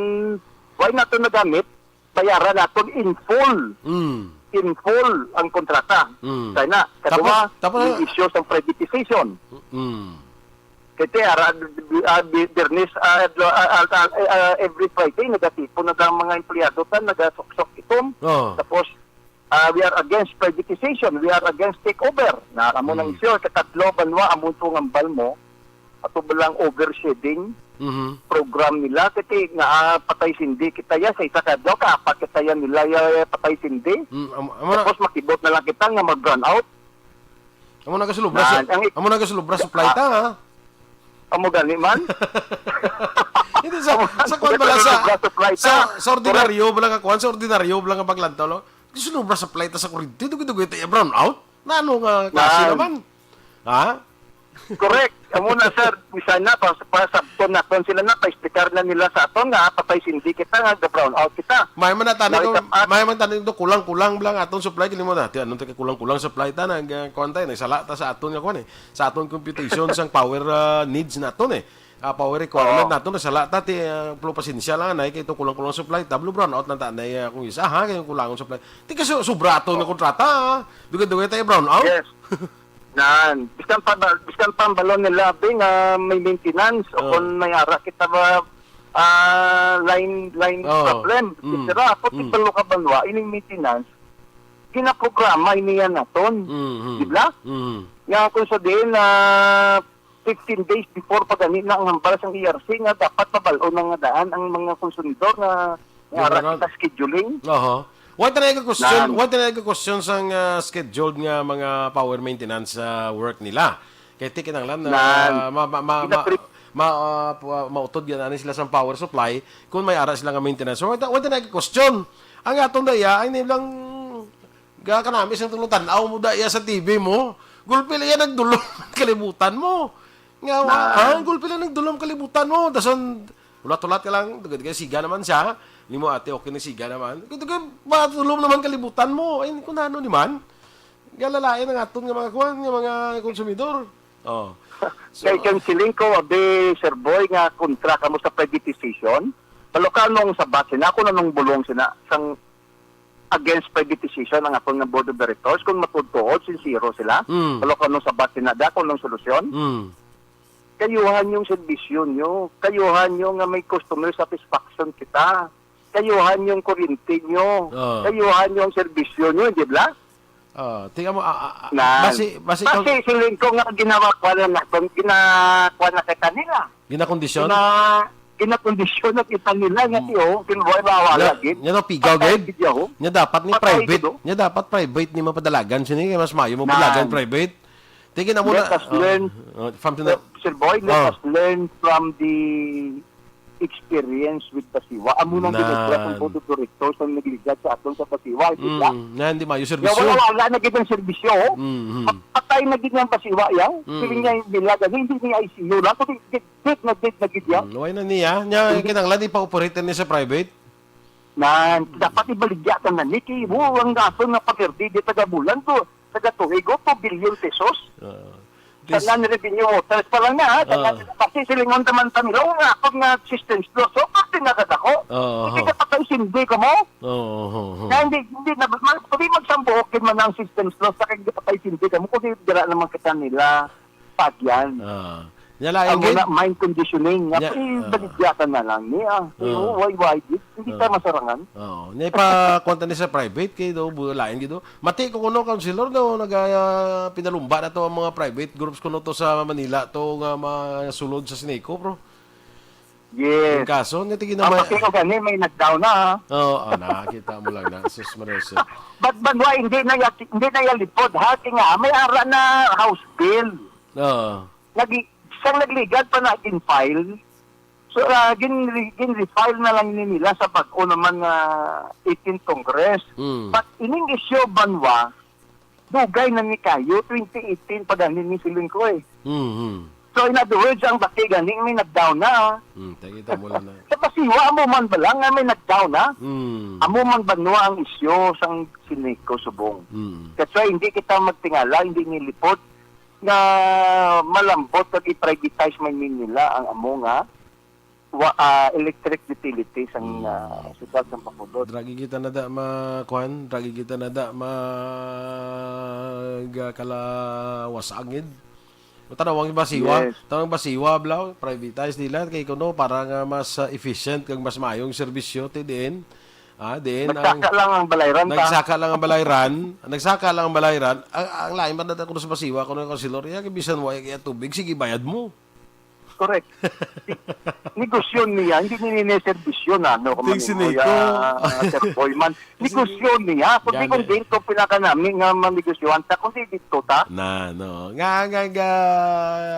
why nato nagamit, bayaran naton in full. Mm. In full ang kontrata. Mm. Kaya na, kadua, Tapos, tapos, yung issue sa privatization. Mm. Kaya ara, ah, bi-, birnis, ah, adlaw, ah, ah, ah, ah, every Friday, nagatipon na ang mga empleyado ta, nagasuksok itom. Oh. Tapos, ah, we are against privatization, we are against takeover. Na amo nang Mm. issue, sa katlo, banwa, amo to ang ambal mo, ato ba lang overshedding Mhm. program nila? Kasi nga, ah, patay sindi kita ya, sa isa ka adlaw, kaapat kita ya nila ya, patay sindi. Mm, am-, amo na. Tapos makibot na lang kita nga mag-brown out. Amo na gasulubra Nan, sa, ang i-, amo na gasulubra sa Ah. play ta, ha? Amo gani man? Hindi, sa, Amo sa gani kuwan bala, sa, gasulubra sa play ta. sa, sa ordinaryo bala nga kuwan, sa ordinaryo bala nga paglantaw, no? Gasulubra sa play ta sa kuryente, dugi-dugi ta iya brown out. Na ano nga klase Nan. naman? Ha? Correct. Amo na, sir. Bisan na, pa, pa, sabton naton sila na, pa-explicar na nila sa aton nga, patay sindi kita, nga ga-brown out kita. May man na tani May kung, kap-, may man tani to, kulang-kulang lang aton supply, kini mo na. Ti, anong taga kulang-kulang supply ta, nag, ah, kuwan tayo, nagsala ta sa aton nga kuwan eh. Sa aton computation, sang power, ah, needs naton eh. Ah, power requirement Oo. naton, nagsala ta, ti, ah, pero pasensya lang, anay, kay ito kulang-kulang supply ta, blue brown out lang ta, anay, ah, kung isa, ha, kay kulangon supply. Ti, kasi sobra aton nga Oo. kontrata, ha. Dugay-dugay tayo brown out. Yes. Nan, biskan pa ba, biskan pa ang balon nila, abi, nga may maintenance o Oh. kung may ara kita ba, ah, line, line Oh. problem, Mm. et cetera. Ako, Mm. tibalo ka banwa, ining maintenance, ginaprograma ini yan naton. Mm, mm. Di ba? Mm. Nga kung sabihin na fifteen days before pa gani na ang hambal sang E R C nga dapat mabal-on na nga daan ang mga konsumidor nga, nga Di ba ara na? kita scheduling. Oho. Wala tayo ka question, Nan. wala tayo ka question sang, ah, scheduled nga mga power maintenance, ah, work nila. Kay ti kinahanglan na Nan. ma, ma, ma, ma, Ina-pre- ma, ah, pa, mautod yan ani sila sa power supply kung may ara sila nga maintenance. So, wala, wala tayo ka question. Ang atong daya ay nilang ga kanami sang tulong tan-aw mo daya sa T V mo. Gulpi lang yan nagdulong kalibutan mo. Nga, Nan. ah, gulpi lang nagdulong kalibutan mo. Dason, hulat-hulat ka lang, dugay-dugay, siga naman siya. Ni mo ate, okay na siga naman. Dugay-dugay, matulom naman kalibutan mo. Ay, kung ano ni man. Galalayan ang aton nga mga kuwan, nga mga konsumidor. Oh. So, Kay kang siling ko, abi, Sir Boy, nga kontra ka mo sa privatization. Palo ka nung sa bat sina, ako na nung bulong sina, sang against privatization ang aton nga board of directors, kung matuod-tuod, sincero sila. Mm. Palo ka nung sa bat sina, da, kung nung solusyon. Mm. Kayuhan yung serbisyo nyo. Kayuhan nyo nga may customer satisfaction kita. Kayuhan yung kuryente nyo. Ah. Kayuhan yung serbisyo nyo, di ba? Ah, tingnan mo, ah, ah, ah, Nan. basi, basi Basi kung siling ko nga ginawa ko na naton, ginakuha na kita nila. Ginakondisyon? Gina-, ginakondisyon na kita nila nga Mm. tiyo, kinuha yung awa Nya, lagi. nya no, pigaw, Patay gid. gid yaw. Nya dapat ni Patay private. gid, oh. Nya dapat private ni mapadalagan sini, kay mas maayo mo Nan. padalagan private. Tingin na mo Let na, us oh, learn. oh, from the Sir Boy, let Oh. us learn from the experience with Basiwa. Amo nang Nan. ginobra sang board of directors ang nagligad sa aton sa Basiwa, di ba? Mm, nan, di maayo Nga serbisyo. wala, wala na gid ang serbisyo, oh. Mm, mm. Patay na gid ang Basiwa, ya. Mm. Siling niya yung bilagan, hindi niya I C U lang, kundi dead, dead na dead na gid, ya. Mm, why na niya? Nya, Hindi. kinahanglan ipa-operate na niya sa private? Nan, dapat ibaligya ka na ni kay mo ang gasto nga paperdi di taga bulan to, taga tuig, oh, two billion pesos. Ah. Sa This non-revenue waters pa lang na, ha? Sa Ah. non-, kasi silingon naman pa nila, oh, nga, pag nga systems law, so, pati na ka dako. Oo, Hindi oo. ka patay sindi ka mo. Oo, oo, oo. Na hindi, hindi na, mag, pwede magsambuhok din man ang systems law sa kay patay sindi ka mo, kung dira naman kita nila pagyan. Ah. Nya lain Ang gid. muna, mind conditioning, nga, Nya, eh, ah. baligya ka na lang, ni, ah. Ah. Oo, why, why, di, hindi Ah. ka masarangan. Oo. Nya ipa-, kuwan ta ni sa private, kay do, bu-, lain gid do. Mati ko kuno, Councilor, no, nag, ah, pinalumba na to ang mga private groups kuno to sa Manila, to nga masulod sa Sineco, bro. Yes. Ang kaso, nga tingin Ang naman pati ko gani, may nag-down na, ah. Oo, ah, nakita mo lang na. Sus, Maria Jose. But, but why, hindi na ya, hindi na ya lipod, ha? Kaya nga, may ara na House bill. Oo. Nag-, siyang nagligad pa na gin-file. So, ah, gin-, gin-refile na lang ni nila sa bag-o naman nga eighteenth Congress. Mm. But ining isyu, Banwa, dugay na ni kayo, twenty eighteen pa gani ni siling ko eh. Mm-hmm. So, in other words, ang bati gani may nag-down na. Mm, takita mo lang na. Sa Basiwa, amo man ba lang nga may nag-down na? Mm. Amo man, Banwa, ang isyu sang Sineco subong. Mm. That's why hindi kita magtingala, hindi nilipot nga malambot kag i-privatize man ni nila ang amo nga wa-, ah, electric utility sang, Hmm. ah, siyudad sang Bacolod. Dragi kita na da ma-, kuan, dragi kita na da mag, ah, kalawas angin. O, tanawang Basiwa, Yes. tanawang Basiwa, bla, privatize nila kay kuno para nga mas, ah, efficient kag mas maayong serbisyo ti diin. Ah, diin ang Nagsaka lang ang Balayran ta. Nagsaka lang ang Balayran, nagsaka lang ang Balayran. Ang, ang lain man natin kuno sa Basiwa, kuno ang Councilor, iya, kay bisan wa iya tubig, sige, bayad mo. Correct. Negosyo niya, hindi niya ni serbisyo na, no, Ting kumanin mo Sineco. ya, Sir Boyman. Kasi Negosyo niya, kundi Gani. kung din ko pinakanami nga manegosyohan ta, kundi dito ta. Na, no. Nga, nga, nga,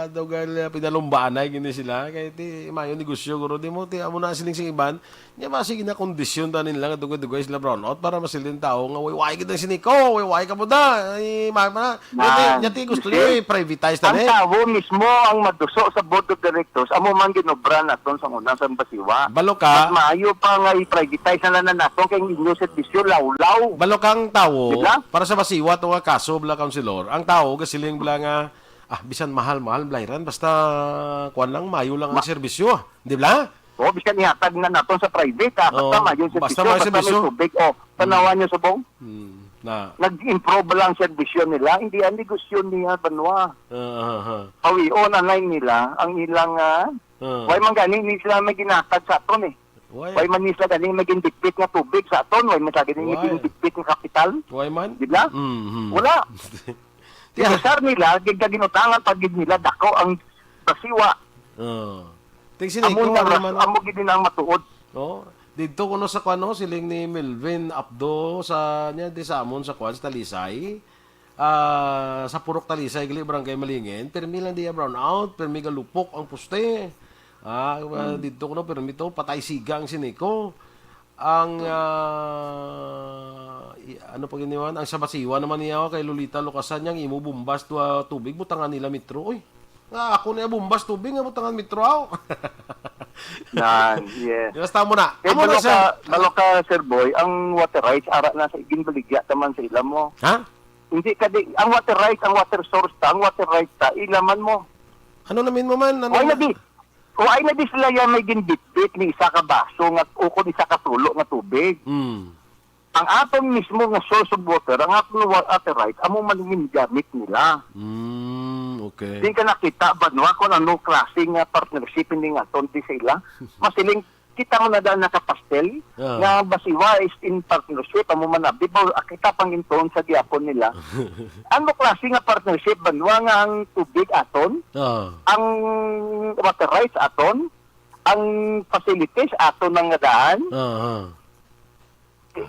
daw nga, pinalumbaan na gini sila. Kaya ti, mayo negosyo, guro, di mo, ti, amo na siling sing iban. Nya, ba, sige na, kondisyon ta nila nga dugay-dugay sila brownout para masilin tao nga, "Way, way, kita Sineco, way, way ka mo da." Ay, ma, ma, Nan, yati, yati gusto you niyo see? i-privatize ta Ang ni. tao mismo ang maduso sa board of directors, amo man ginobra naton sa una sa Basiwa. Balo ka. Mas maayo pa nga i-privatize na lang na naton kay ang inyo serbisyo lawlaw. Balo kang tawo, Di ba? para sa Basiwa to nga kaso, bala, Councilor, ang tawo gasiling bala nga, "Ah, bisan mahal-mahal, Blayran, basta kuwan lang, mayo lang ang Ma- serbisyo." Di ba? O, bisan ihatag na naton sa private, ah, basta Oo, mayo ang basta serbisyo, may basta may serbisyo. tubig. O, tanawan Mm. niyo subong. Mm, na. Nag-improve lang ang serbisyo nila, hindi ang negosyo niya, Banwa. Ah, ah, ah. Pawion, anay nila, ang ilang, ah, Ah. Why man gani ni sila may ginatag sa aton eh? Why? Why man ni sila gani may gindipit nga tubig sa aton? Why man sila gani may Why? gindipit nga kapital? Why man? Di ba? Mm-hmm. Wala. Ti- Inisar nila, gid ka ginutangan pa gid nila, dako ang Basiwa. Oh. Ting Sineco, Amo na ano ras-, man, oh. amo gid din ang matuod. Oh. Didto kuno sa kuan, no, siling ni Melvin Abdo sa, niya, di sa amon sa kuan, sa Talisay. Ah, sa Purok Talisay, gali, Barangay Malingin. Pirmi lang diya brown out, pirmi galupok ang poste. Ah, ah, Hmm. didto kuno, pirmi to, patay siga ang Sineco. Ang, ah, i-, ano pa giniwan? Ang sa Basiwa naman niya, oh, kay Lolita Lucasan, yang imo bumbas to, ah, tubig, butangan nila metro. Uy, nga ako niya bumbas tubig, nga butangan metro, aw. Nan, yes. Basta mo na. Eh, Amo na, balo sir. ka, balo ka, Sir Boy, ang water rights, ara na sa iginbaligya ta man sa ila mo. Ha? Hindi ka di, ang water rights, ang water source ta, ang water rights ta, ila man mo. Ano namin mo man? Ano Why na na? di? Why na di sila yan may ginbitbit ni isa ka baso nga, ukon isa ka tulo nga tubig? Hmm. Ang aton mismo nga source of water, ang aton wa-, water rights, amo man ang gamit nila. Hmm, okay. Di ka nakita, Banwa, kung ano klase nga partnership hindi nga aton di sa ila? Masiling, kita mo na daan nakapastel, Ah. nga Basiwa is in partnership, amo man na, di ba, kita pang inton sa gihapon nila. Ano klase nga partnership, Banwa, nga ang tubig aton, Ah. ang water rights aton, ang facilities aton ang nga daan? Ah, ah. Di,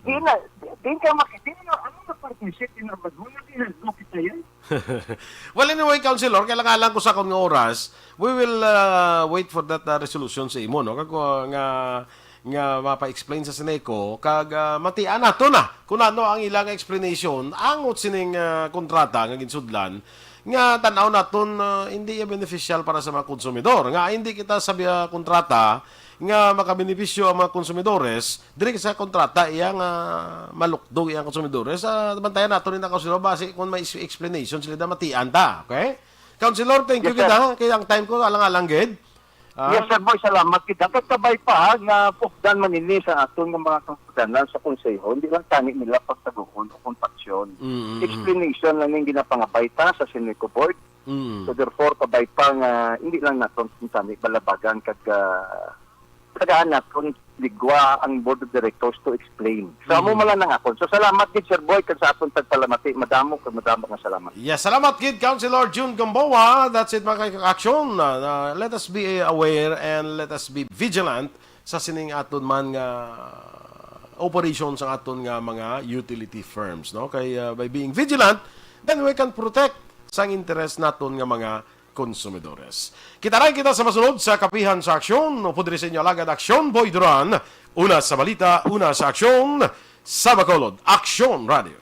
di na, di ka maki-, di na, ano na parte Isip ni Nabad, wala din ang dokit na yan. Well, anyway, Councilor, kailangan lang ko sa akong oras. We will, uh, wait for that, uh, resolution sa imo, no? Kag, uh, nga, nga mapa-explain sa Seneco, kag, uh, matian nato na kung ano ang ilang explanation, angot sining, uh, kontrata nga ginsudlan, nga tan-aw naton, uh, hindi iya beneficial para sa mga konsumidor. Nga hindi kita sa, uh, kontrata nga makabenepisyo ang mga konsumidores, diri sa kontrata iya nga malukdog iyang konsumidores. Ah, bantayan nato ni na, Councilor, basi kung may is-, explanation sila, da matian ta, okay? Councilor, thank you, yes, sir, kita, kay ang time ko alang-alang gid. Ah? Yes, sir, boy, salamat kita. Kay kabay pa, ha, nga pukdan man ini sa aton nga mga kangkudanan sa konseho, hindi lang tani nila pagtaguhon o kompaksyon. Mm, mm, mm. Explanation lang yung ginapangabay ta sa Seneco Board. Mm. So, therefore, kabay pa nga hindi lang naton kung tani balabagan kag, ah, tagaan naton ligwa ang Board of Directors to explain. So, amo, mm, man lang ang akon. So, salamat gid, Sir Boy, kag sa aton pagpalamati. Madamo kag madamo nga salamat. Yes, salamat gid, Councilor Jun Gamboa. That's it, mga ka-aksyon. Uh, uh, let us be aware and let us be vigilant sa sining aton man nga operation sa aton nga mga utility firms, no? Kay, uh, by being vigilant, then we can protect sang interes naton nga mga konsumidores. Kita lang kita sa masunod sa Kapihan sa Aksyon, upod diri sa inyo alagad Aksyon Boy Duran. Una sa balita, una sa aksyon, sa Bacolod, Aksyon Radio.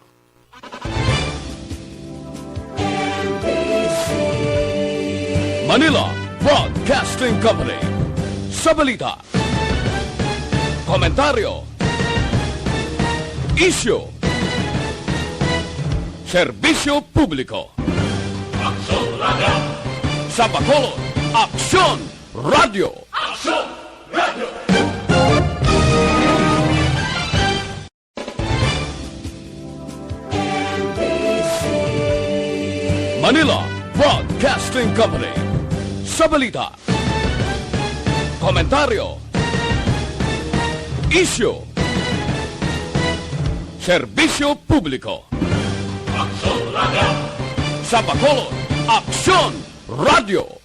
Manila Broadcasting Company. Sa balita, komentaryo, isyu, serbisyo publiko. Aksyon Radio. Sa Bacolod, Aksyon Radio. Aksyon Radio. Manila Broadcasting Company. Sa balita, komentaryo, isyu, serbisyo publiko. Aksyon Radio. Sa Bacolod, Aksyon Radio.